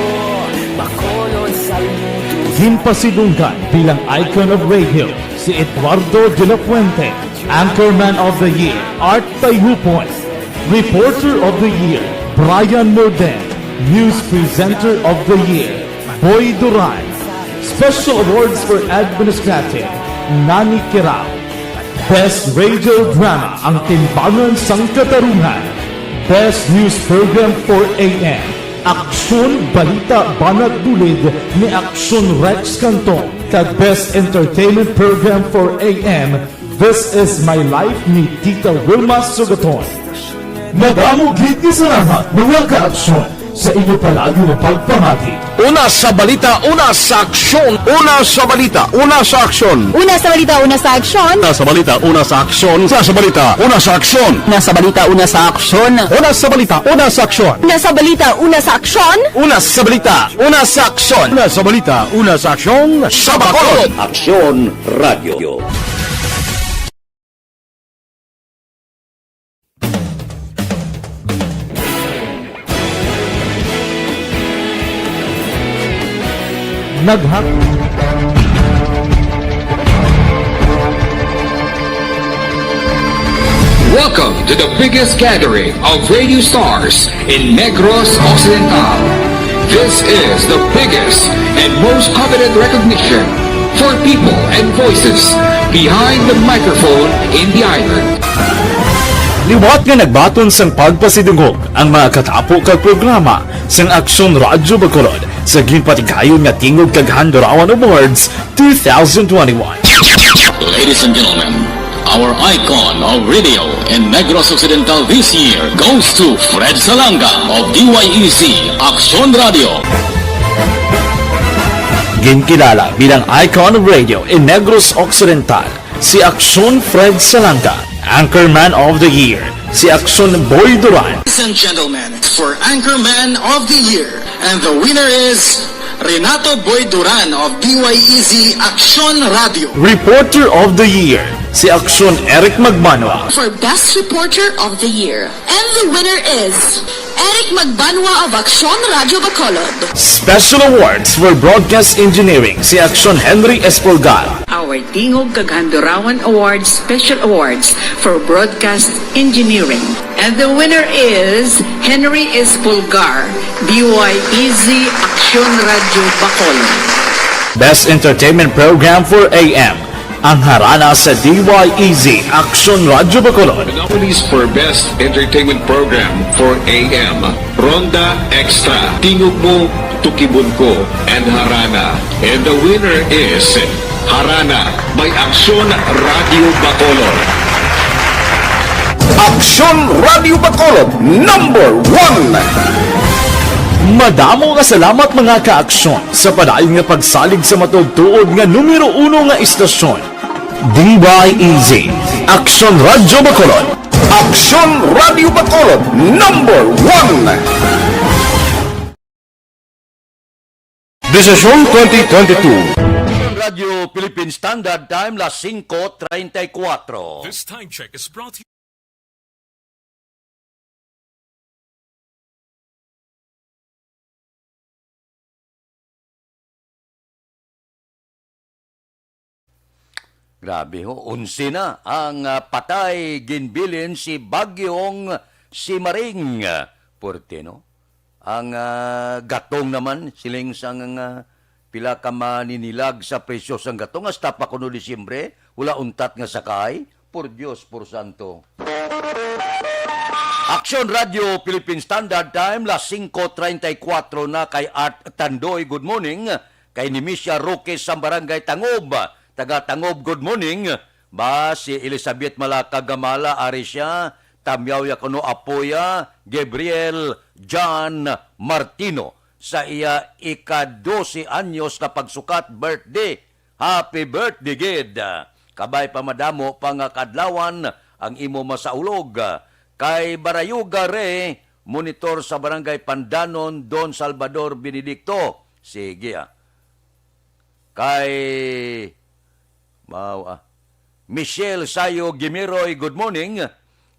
Bacolod, saludo. Ginpasidunggan bilang icon of radio si Eduardo de la Fuente, Anchorman of the Year, Art Tayupon, Reporter of the Year, Brian Morden, News Presenter of the Year, Boy Duran, Special Awards for Administrative, Nani Kirao, Best Radio Drama, Ang Timbangan sang Katarungan, Best News Program four A M, Aksyon Balita Banat Bulid ni Aksyon Rex Canton, kag Best Entertainment Program four A M, This Is My Life ni Tita Wilma Sugaton. Madamo gid nga salamat, mga kaaksyon, sa inyo palagi nga pagpamati. Una sa balita, una sa aksyon. Una sa balita, una sa aksyon. Una sa balita, una sa aksyon. Una sa balita, una sa aksyon. Una sa balita, una sa aksyon. Una sa balita, una sa aksyon. Una sa balita, una sa aksyon. Una sa balita, una sa aksyon. Una sa balita, una sa aksyon. Una sa balita, una sa aksyon. Sa Bacolod. Aksyon Radio. Naghak- Welcome to the biggest gathering of radio stars in Negros Occidental. This is the biggest and most coveted recognition For people and voices behind the microphone in the island. Liwat nga nagbaton sang pagpasidungog ang mga katapo kag programa sang Aksyon Radyo Bacolod sa ginpatigayon nga Tingog kag Handurawan Awards two thousand twenty-one. Ladies and gentlemen, our icon of radio in Negros Occidental this year goes to Fred Salanga of D Y E Z Aksyon Radio. Ginkilala bilang icon of radio in Negros Occidental si Aksyon Fred Salanga, Anchorman of the Year si Aksyon Boy Duran. Ladies and gentlemen, for Anchorman of the Year, and the winner is Renato Boy Duran of D Y E Z Aksyon Radio. Reporter of the Year si Aksyon Eric Magbanwa. For Best Reporter of the Year, and the winner is Eric Magbanwa of Aksyon Radio Bacolod. Special Awards for Broadcast Engineering si Aksyon Henry Espolgar. Our Tingog kag Handurawan Awards Special Awards for Broadcast Engineering. And the winner is Henry Espolgar, D Y E Z Aksyon Radio Bacolod. Best Entertainment Program for A M, ang Harana sa D Y E Z Aksyon Radio Bacolod. The nominees for Best Entertainment Program for A M, Ronda Extra, Tingog Mo, Tukibon Ko, and Harana. And the winner is Harana by Aksyon Radio Bacolod. Aksyon Radio Bacolod, number one. Madamo nga salamat, mga ka-aksyon, sa padayon nga pagsalig sa matuod-tuod nga numero uno nga istasyon. D Y E Z, Aksyon Radio Bacolod. Aksyon Radio Bacolod, number one. Desisyon twenty twenty-two. Radyo Philippine Standard Time, las singko treinta y cuatro. This time check is brought to you. Grabe ho, onse na ang, ah, patay ginbilin si Bagyong Simaring. Puwerte, no? Ang, ah, gatong naman, siling sang, ah, pila ka maninilag sa presyo sang gatong, hasta pa kuno Disyembre, wala untat nga sakay. Por Dios, por santo. Aksyon Radyo Philippine Standard Time, las singko treinta y cuatro na, kay Art Tandoy, good morning. Kay Nemesio Roque sa Barangay Tangob, taga Tangob, good morning. Ba, si Elizabeth Malaka Gamala, ari siya, tamyaw ya kuno apoya, Gabriel John Martino, sa iya ika-dose anyos nga pagsukat, birthday. Happy birthday gid. Kabay pa madamo pa nga kadlawan ang imo masaulog. Kay Barayuga Re, monitor sa Barangay Pandanon, Don Salvador Benedicto. Sige, ah. Kay, wow, ah. Michelle Sayo Gimiroy, good morning.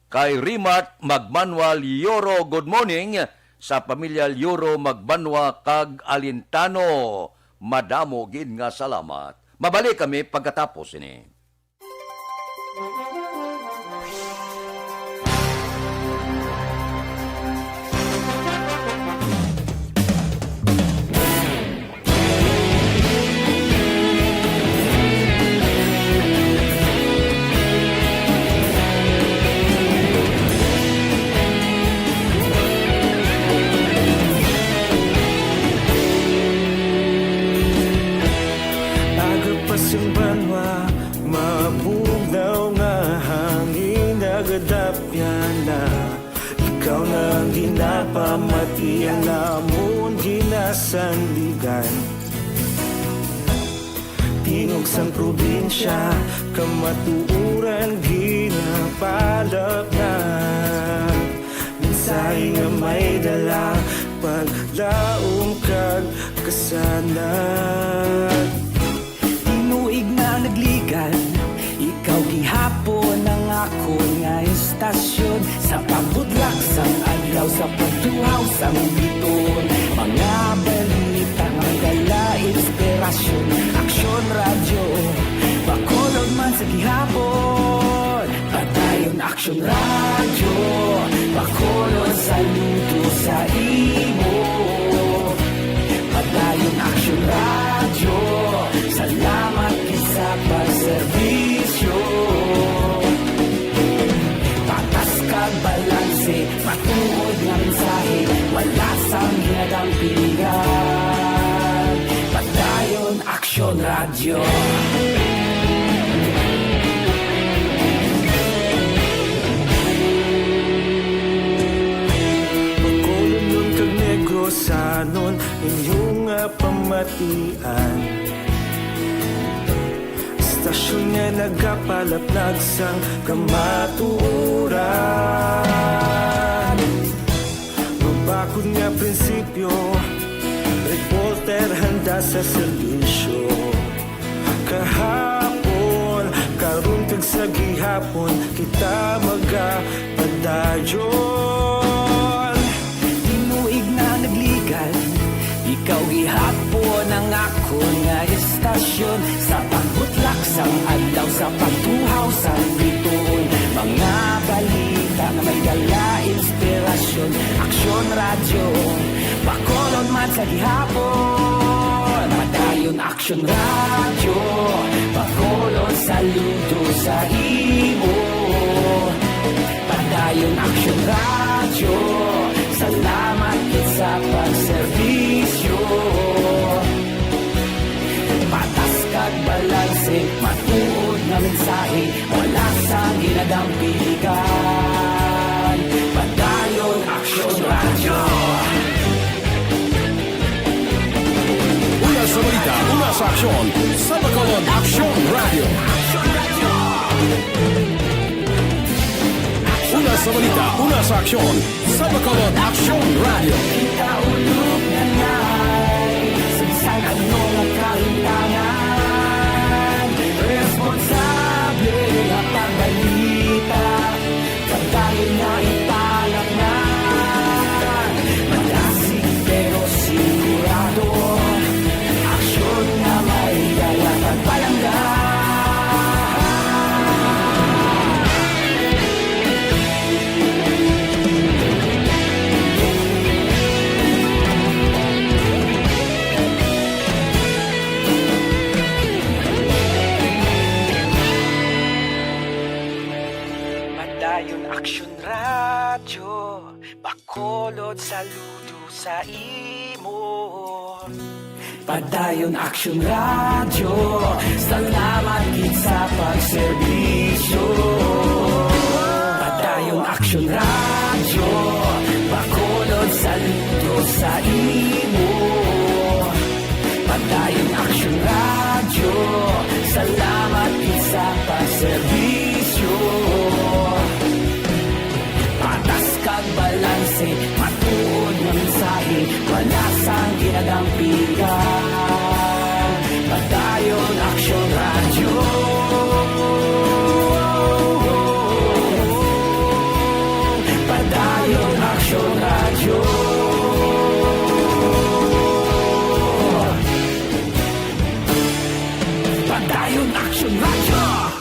Kay Rimat Magbanwa Lioro, good morning. Sa pamilya Lioro, Magbanwa kag Alintano, madamo gid nga salamat. Mabalik kami pagkatapos ini. Aga pa sing banwa, mabugnaw nga hangin nagadapyan na. Ikaw na ang ginapamati, ang amon ginasandigan. Tingog sang probinsya, kamatuoran ginapalapngan. Mensahe nga may dala, paglaom kag kasanag. Tinuig na nagligan, ikaw gihapon ang akon nga istasyon. Sa pagbutlak sang adlaw, sa pagtuhaw sang biton, mga balita nga may dala inspirasyon. Aksyon Radyo Bacolod man sa gihapon. Padayon Aksyon Radyo Bacolod, saludo sa imo. Padayon Aksyon Radyo, salamat Padayon Aksyon Radyo. Bacolodnon kag Negrosanon, inyo nga pamatian. Istasyon nga nagapalaplag sang kamatuoran. Mabakod nga prinsipyo, reporter handa sa serbisyo. Kahapon, karon kag sa gihapon, kita magapadayon. Tinuig na nagligal, ikaw gihapon ang akon nga istasyon. Sa pagbutlak sang adlaw, sa pagtuhaw sang bituon, mga balita nga may dala inspirasyon. Aksyon Radyo, Bacolod man sa gihapon. Padayon Aksyon Radyo, Bacolod saludo sa imo. Padayon Aksyon Radyo, salamat gid sa pagserbisyo. Patas kag balanse, matuod nga mensahe, wala sang ginadampigan. Padayon Aksyon Radyo. Una sa balita, una sa aksyon, sa Bacolod Aksyon Radyo. Una sa balita, una sa aksyon, sa Bacolod Aksyon Radyo. Kita ulog na ngay, sa bisan ano nga kahitangan, responsable nga pagbalita. Padayon nga ipalaknag, madasig pero sigurado, aksyon nga may dala kag palangga. Padayon Aksyon Radyo, Bacolod saludo sa imo. Padayon Aksyon Radyo, salamat gid sa pagserbisyo. Padayon Aksyon Radyo, Bacolod saludo sa imo. Padayon Aksyon Radyo, salamat gid sa pagserbisyo. Patas kag balanse, matuod nga mensahe, wala sang ginadampigan. Padayon Aksyon Radyo. Padayon Aksyon Radyo. Padayon Aksyon Radyo.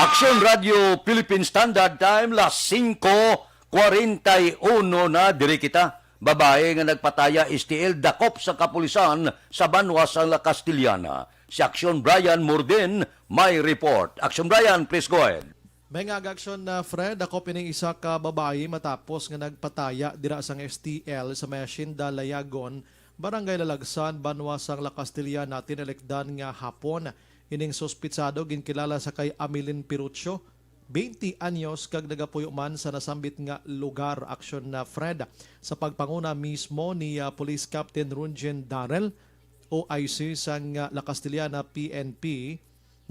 Aksyon Radio Philippine Standard Time, las singko kwarenta y uno na. Diri kita. Babayi nga nagpataya S T L dakop sa kapulisan sa banwa sang La Castellana. Si Aksyon Brian Murdin may report. Aksyon Brian, please go ahead. May nga aga, Aksyon, na Fred, dakop ining isa ka babayi matapos nga nagpataya dira sang S T L sa may Hacienda Layagon, Barangay Lalagsan, banwa sang La Castellana, tinalikdan nga hapon. Ining suspitsado ginkilala sa kay Amilin Pirucho, twenty anyos, kag nagapuyo man sa nasambit nga lugar. Aksyon na Fred, sa pagpanguna mismo ni, ah, Police Captain Runjen Darrell, O I C sang, ah, La Castellana P N P,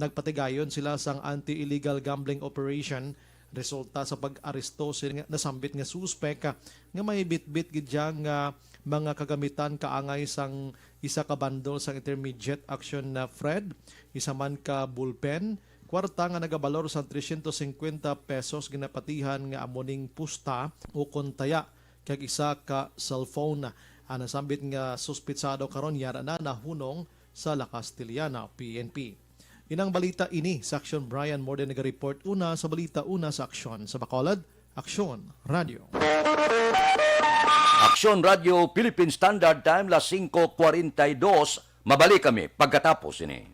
nagpatigayon sila sang anti-illegal gambling operation. Resulta sa pag-aresto sini nga nasambit nga suspek, ah, nga may bitbit gid siya nga mga kagamitan kaangay sang isa ka bundle sang intermediate. Aksyon na Fred, isa man ka ballpen, kwarta nga nagabalor sang trescientos cincuenta pesos ginapatihan nga amo ning pusta ukon taya, kag isa ka cellphone. Ang nasambit nga suspitsado karon yara na nahunong sa La Castellana P N P. Inang balita ini sa Aksyon. Brian Morden nagareport una sa balita, una sa Aksyon. Sa Bacolod, Aksyon Radio. Aksyon Radio, Philippine Standard Time, las singko kwarenta y dos. Mabalik kami pagkatapos ini.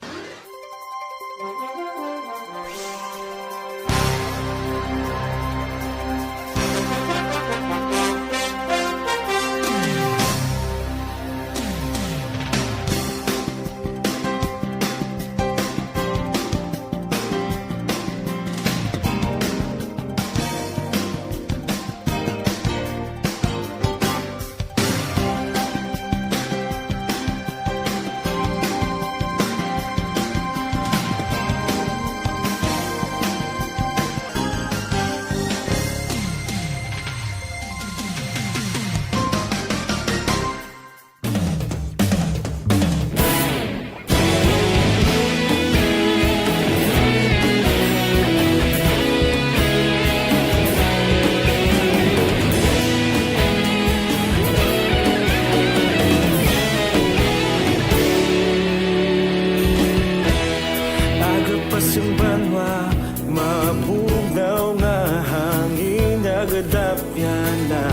Aga pa sing banwa, mabugnaw nga hangin nagadapyan na.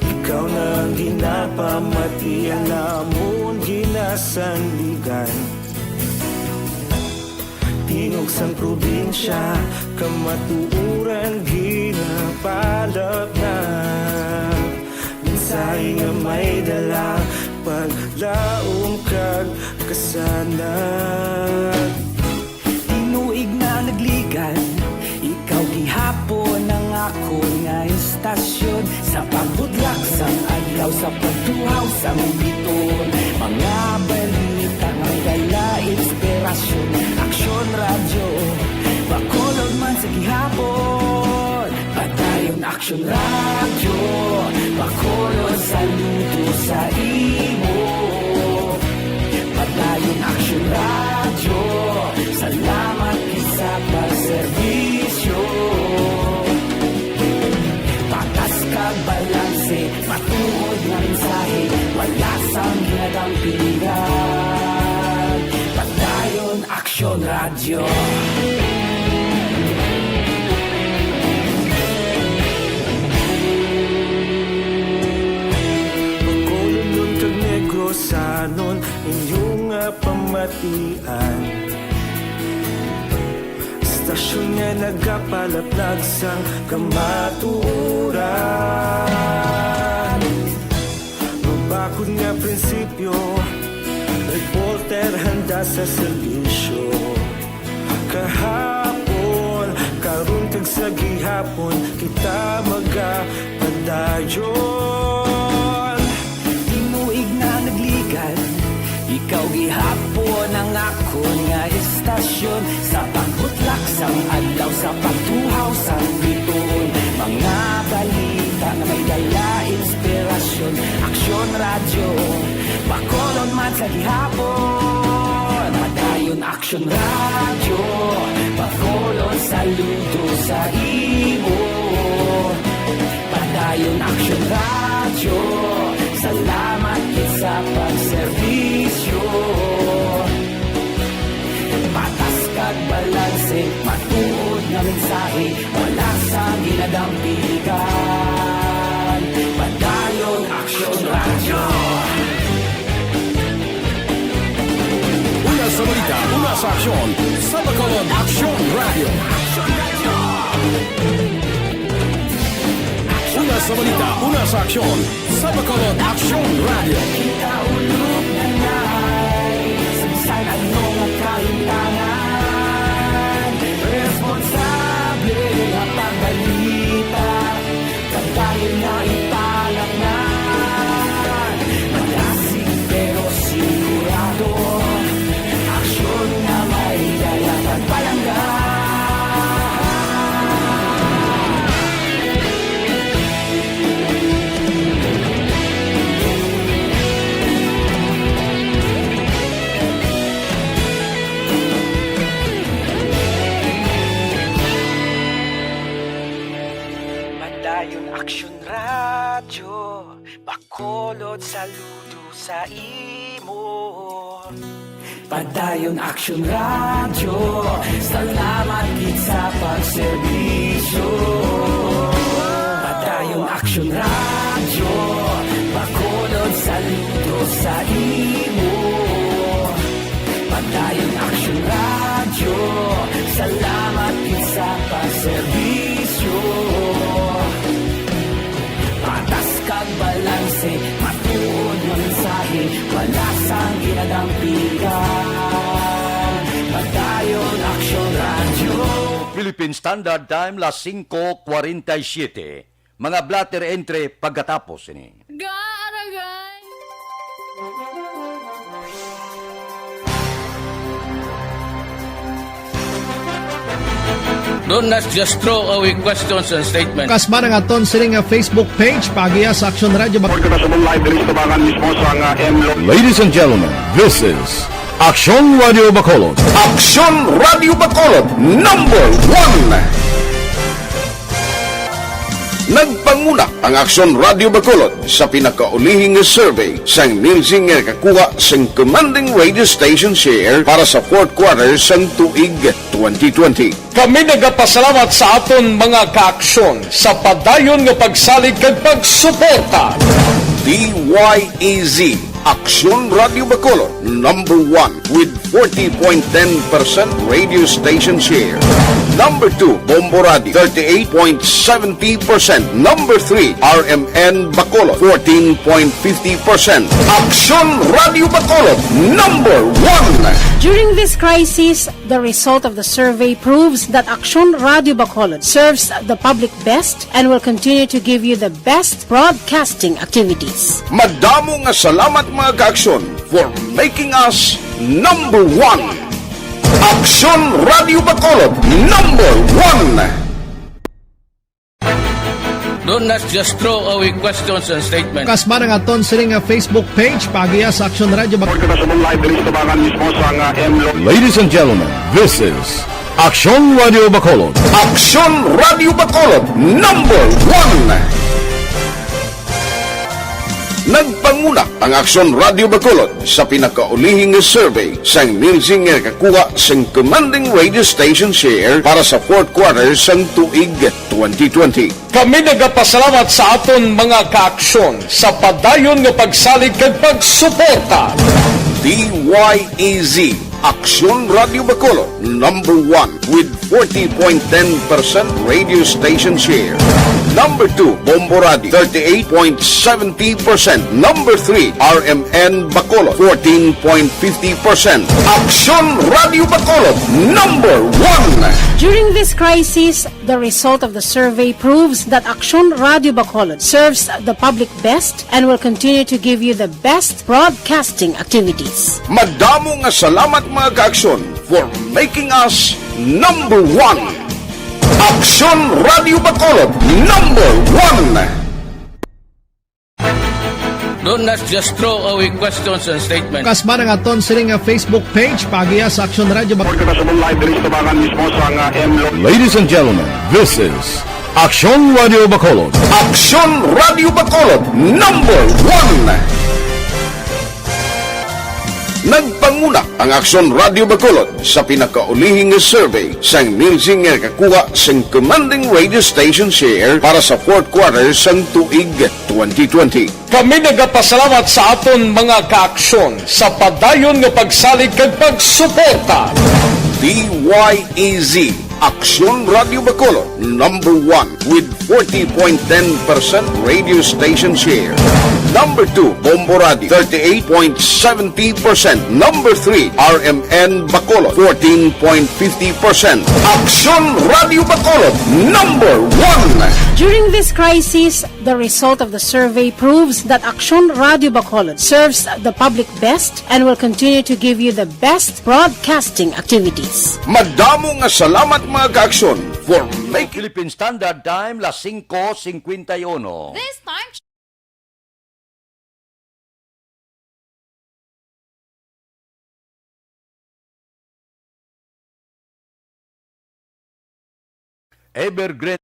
Ikaw na ang ginapamatian namon ginasandigan. Tingog sang probinsya, kamatuoran ginapalapnag. Mensahe nga may dala, paglaom kag kasanag. Tinuig na nagligan, ikaw gihapon ang akon nga istasyon. Sa pagbudlak sang adlaw, sa pagtuhaw sang biton, mga balita nga may dala inspirasyon. Aksyon Radyo, Bacolod man sa gihapon. Padayon Aksyon Radyo, Bacolod, saludo sa imo. Padayon Aksyon Radyo, salamat gid sa pagserbisyo. Patas kag balanse, matuod nga mensahe, wala sang ginadampigan. Padayon Aksyon Radyo. Bacolodnon kag Negrosanon, inyo nga pamatian. Istasyon nga nagapalaplag sang kamatuoran. Mabakod nga prinsipyo, reporter handa sa serbisyo. Kahapon, karon kag sa gihapon, kita magapadayon. Tinuig na nagligan, ikaw gihapon ang akon nga istasyon. Sa pagbutlak sang adlaw, sa pagtuhaw sang bituon, mga balita nga may dala inspirasyon. Aksyon Radyo, Bacolod man sa gihapon. Padayon Aksyon Radyo, Bacolod, saludo sa imo. Padayon Aksyon Radyo, salamat gid sa pagserbisyo. Patas kag balanse, matuod nga mensahe, wala sang ginadampigan. Padayon Aksyon Radyo. Una sa balita, una sa aksyon, sa Bacolod Aksyon Radyo. Una sa balita, una sa aksyon, sa Bacolod Aksyon Radyo. Kita ulog na nay, sa bisan ano nga kahintangan, responsable nga pagbalita. Padayon nga ipalaknag, madasig pero sigurado, aksyon nga may dala pagpalangga. Padayon Aksyon Radyo, Bacolod, saludo sa imo. Padayon Aksyon Radyo, salamat gid sa pagserbisyo. Padayon Aksyon Radyo, Bacolod, saludo sa imo. Padayon Aksyon Radyo, salamat gid sa pagserbisyo. Patas kag balanse, matuod nga mensahe, wala sang ginadampigan. Padayon Aksyon Radyo. Philippine Standard Time, las singko kwarenta y siete. Mga blotter entry pagkatapos ini. Gaaragay! Don't, let's just throw away questions and statements. Kasma ang aton sini nga Facebook page, paagiha sa Aksyon Radyo Bacolod. Kita sa live diri sa tabangan mismo sa nga M Lo. Ladies and gentlemen, this is Aksyon Radio Bacolod. Aksyon Radio Bacolod, number one. Nagpanguna ang Aksyon Radio Bacolod sa pinakaulihing nga survey sang Nielsen nga nakakuha sang commanding radio station share para sa fourth quarter sang tuig twenty twenty. Kami nagapasalamat sa aton mga kaaksyon sa padayon nga pagsalig kag pagsuporta. D Y E Z, Aksyon Radio Bacolod, number one with forty point ten percent radio station share. Number two, Bombo Radio, thirty-eight point seventy percent. Number three, R M N Bacolod, fourteen point fifty percent. Aksyon Radio Bacolod, number one. During this crisis, the result of the survey proves that Aksyon Radio Bacolod serves the public best and will continue to give you the best broadcasting activities. Madamo nga salamat, mga kaaksyon, for making us number one. Aksyon Radio Bacolod, number one. Don't, let's just throw away questions and statements. Kasma ang aton sini nga Facebook page, paagiha sa Aksyon Radio Bacolod. Kita sa live diri sa tabangan mismo sa nga M Lo. Ladies and gentlemen, this is Aksyon Radio Bacolod. Aksyon Radio Bacolod, number one. Nagpanguna ang Aksyon Radio Bacolod sa pinakaulihing nga survey sang Nielsen nga nakakuha sang commanding radio station share para sa fourth quarter sang tuig twenty twenty. Kami nagapasalamat sa aton mga kaaksyon sa padayon nga pagsalig kag pagsuporta. D Y E Z, Aksyon Radio Bacolod, number one with forty point ten percent radio station share. Number two, Bombo Radio, thirty-eight point seventy percent. Number three, R M N Bacolod, fourteen point fifty percent. Aksyon Radio Bacolod, number one. During this crisis, the result of the survey proves that Aksyon Radio Bacolod serves the public best and will continue to give you the best broadcasting activities. Madamo nga salamat, mga kaaksyon, for making us number one. Aksyon Radio Bacolod, number one. Don't, let's just throw away questions and statements. Kasma ang aton sini nga Facebook page, paagiha sa Aksyon Radio Bacolod. Kita sa live diri sa tabangan mismo sa nga M Lo. Ladies and gentlemen, this is Aksyon Radio Bacolod. Aksyon Radio Bacolod, number one. Nagpanguna ang Aksyon Radio Bacolod sa pinakaulihing nga survey sang Nielsen nga nakakuha sang commanding radio station share para sa fourth quarter sang tuig twenty twenty. Kami nagapasalamat sa aton mga kaaksyon sa padayon nga pagsalig kag pagsuporta. D Y E Z, Aksyon Radio Bacolod, number one with forty point ten percent radio station share. Number two, Bombo Radio, thirty-eight point seventy percent. Number three, R M N Bacolod, fourteen point fifty percent. Aksyon Radio Bacolod, number one. During this crisis, the result of the survey proves that Aksyon Radio Bacolod serves the public best and will continue to give you the best broadcasting activities. Madamo nga salamat, mga kaaksyon, for making Philippine Standard Time, las singko singkwenta y uno. This time, Evergreen.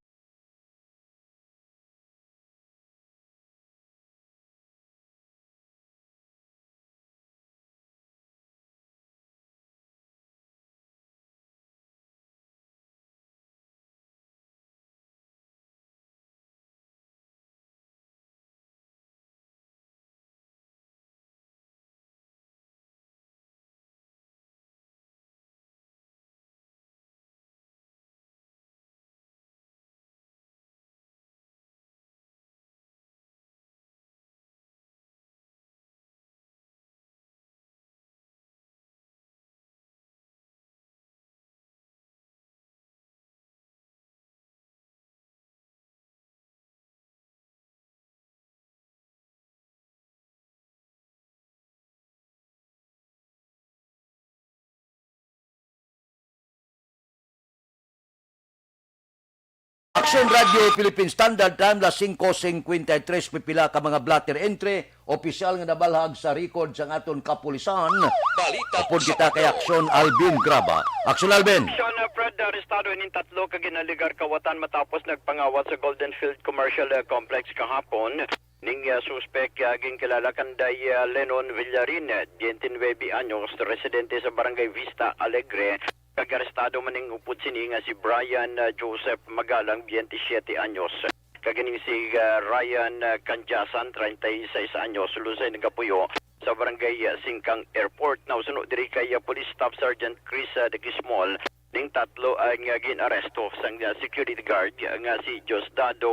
Aksyon Radyo Philippine Standard Time, las singko singkwenta y tres, pipila ka mga blotter entry, opisyal nga nabalhag sa record sang aton kapulisan. Balita. Upod sa kita kay Aksyon Alvin Graba. Aksyon Alvin. Aksyon, uh, Fred, arestado ining tatlo ka ginaligar kawatan matapos nagpangawat sa Golden Field Commercial, uh, Complex kahapon. Ning, uh, suspek, uh, ginkilala kanday, uh, Lenon Villarin, uh, twenty-nine anyos, residente sa Barangay Vista Alegre. Kag arestado man ning upod sini nga si Brian, ah, Joseph Magalang, twenty-siyete anyos, kag ining si, ah, Ryan, ah, Canjasan, treinta y seis anyos, lusay nagapuyo sa Barangay, ah, Singkang Airport. Now, suno diri kay, ah, Police Staff Sergeant Chris, ah, Daquismol, ning tatlo ang, ah, gin-aresto sang, ah, security guard, ah, nga si Diosdado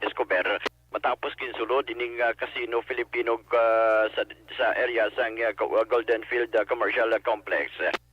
Escobar, matapos ginsulod ining, ah, casino Filipino, ah, sa, sa area sang, ah, Go-, ah, Golden Field, ah, Commercial, ah, Complex.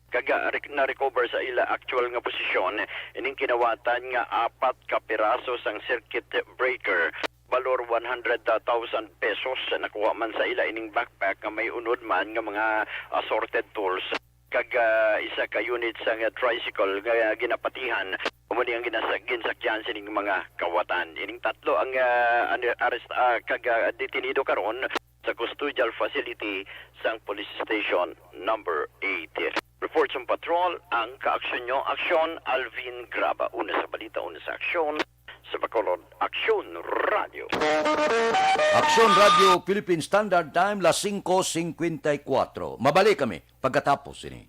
Kag, ah, rec-, na-recover sa ila actual nga posisyon ining kinawatan nga apat ka piraso sang circuit breaker, balor one hundred thousand pesos. Nakuha man sa ila ining backpack nga may unod man nga mga assorted tools, kag, ah, isa ka unit sang, ah, tricycle nga ginapatihan. Amo ni ang ginas-, ginsakyan sining mga kawatan. Ining tatlo ang, ah, an-, arest-, ah, kag, ah, detenido karon sa custodial facility sang Police Station Number Eight. Report sang patrol, ang kaaksyon nyo, Aksyon Alvin Graba. Una sa balita, una sa aksyon, sa Bacolod, Aksyon Radio. Aksyon Radio Philippine Standard Time, las singko singkwenta y kuwatro. Mabalik kami pagkatapos sini.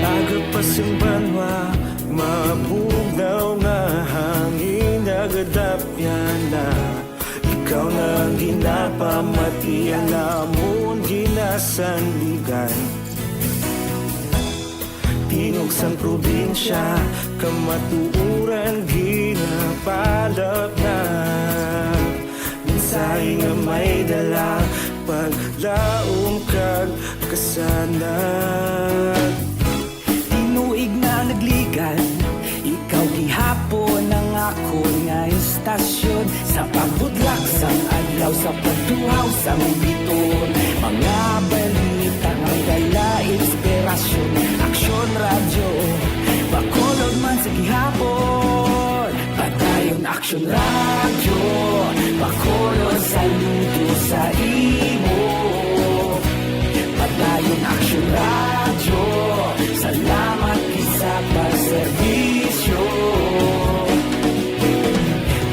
Aga pa sing banwa, mabugnaw nga hangin nagadapyan na. Ikaw na ang ginapamati, ang amon ginasandigan. Tingog sang probinsya, kamatuoran ginapalapnag. Mensahe nga may dala, paglaom kag kasanag. Tinuig na nagligan, ikaw gihapon ang akon nga istasyon. Sa pagbudlak sang adlaw, sa pagtuhaw sang biton, mga balita nga may dala inspirasyon. Aksyon Radyo, Bacolod man sa gihapon. Padayon Aksyon Radyo, Bacolod, saludo sa imo. Padayon Aksyon Radyo, salamat gid sa pagserbisyo.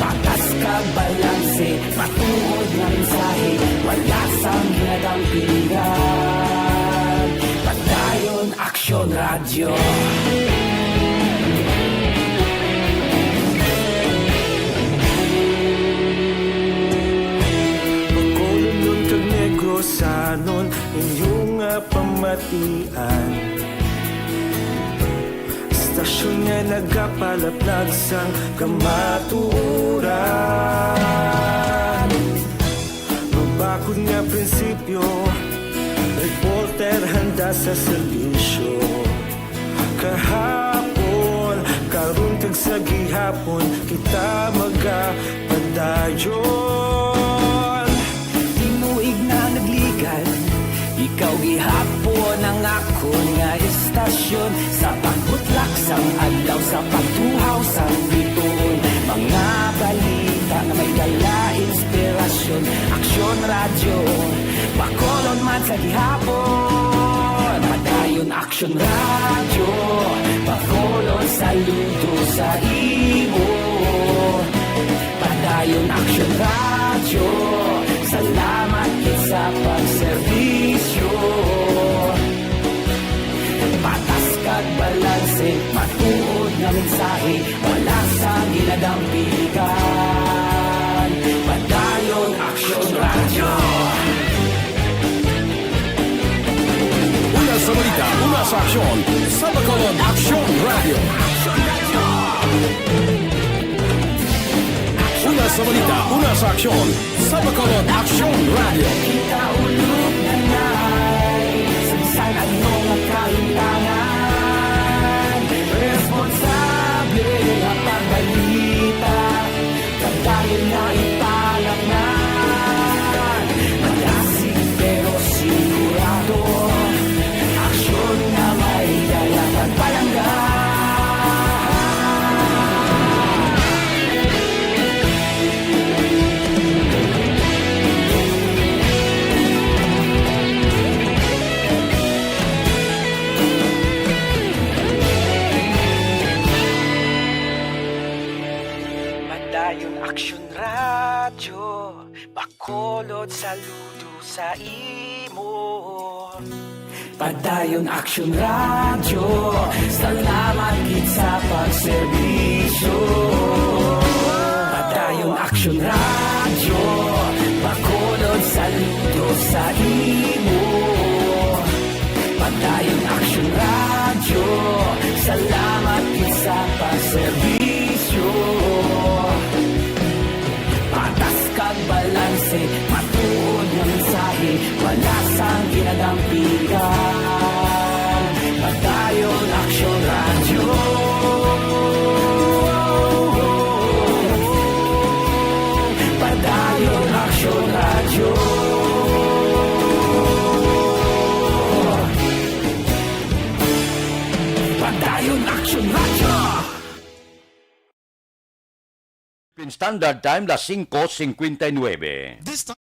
Patas kag balanse, matuod nga mensahe, wala sang ginadampigan. Padayon Aksyon Radyo. Bacolodnon kag Negrosanon, inyo nga pamatian. Istasyon nga nagapalaplag sang kamatuoran. Mabakod nga prinsipyo, reporter handa sa serbisyo. Kahapon, karon kag sa gihapon, kita magapadayon. Tinuig na nagligan, ikaw gihapon ang akon nga istasyon. Sa pagbutlak sang adlaw, sa pagtuhaw sang bituon, mga balita nga may dala inspirasyon. Aksyon Radyo, Bacolod man sa gihapon. Padayon Aksyon Radyo, Bacolod, saludo sa imo. Padayon Aksyon Radyo, salamat gid sa pagserbisyo. Patas kag balanse, matuod nga mensahe, wala sang ginadampigan. Padayon Aksyon Radyo. Una sa balita, una sa aksyon, sa Bacolod Aksyon Radyo. Una sa balita, una sa aksyon, sa Bacolod Aksyon Radyo. Kita ulog Saludo sa imo. Padayon Aksyon Radyo, salamat gid sa pagserbisyo. Padayon Aksyon Radyo, Bacolod, saludo sa imo. Padayon Aksyon Radyo, salamat gid sa pagserbisyo. Patas kag balanse, matuod nga mensahe, wala sang ginadampigan. Padayon Aksyon Radyo. Padayon Aksyon Radyo. Padayon Aksyon Radyo. Philippine Standard Time, las singko singkwenta y nuebe. This time.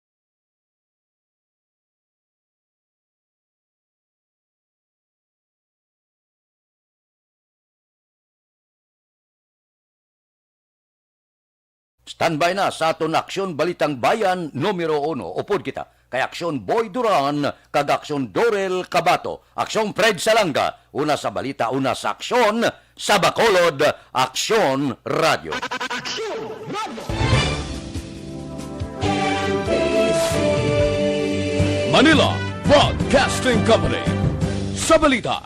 Standby na sa aton Aksyon Balitang Bayan numero uno. Upod kita kay Aksyon Boy Duran kag Aksyon Dorel Cabato. Aksyon Fred Salanga, una sa balita, una sa aksyon, sa Bacolod, Aksyon Radyo. Manila Broadcasting Company. Sa balita,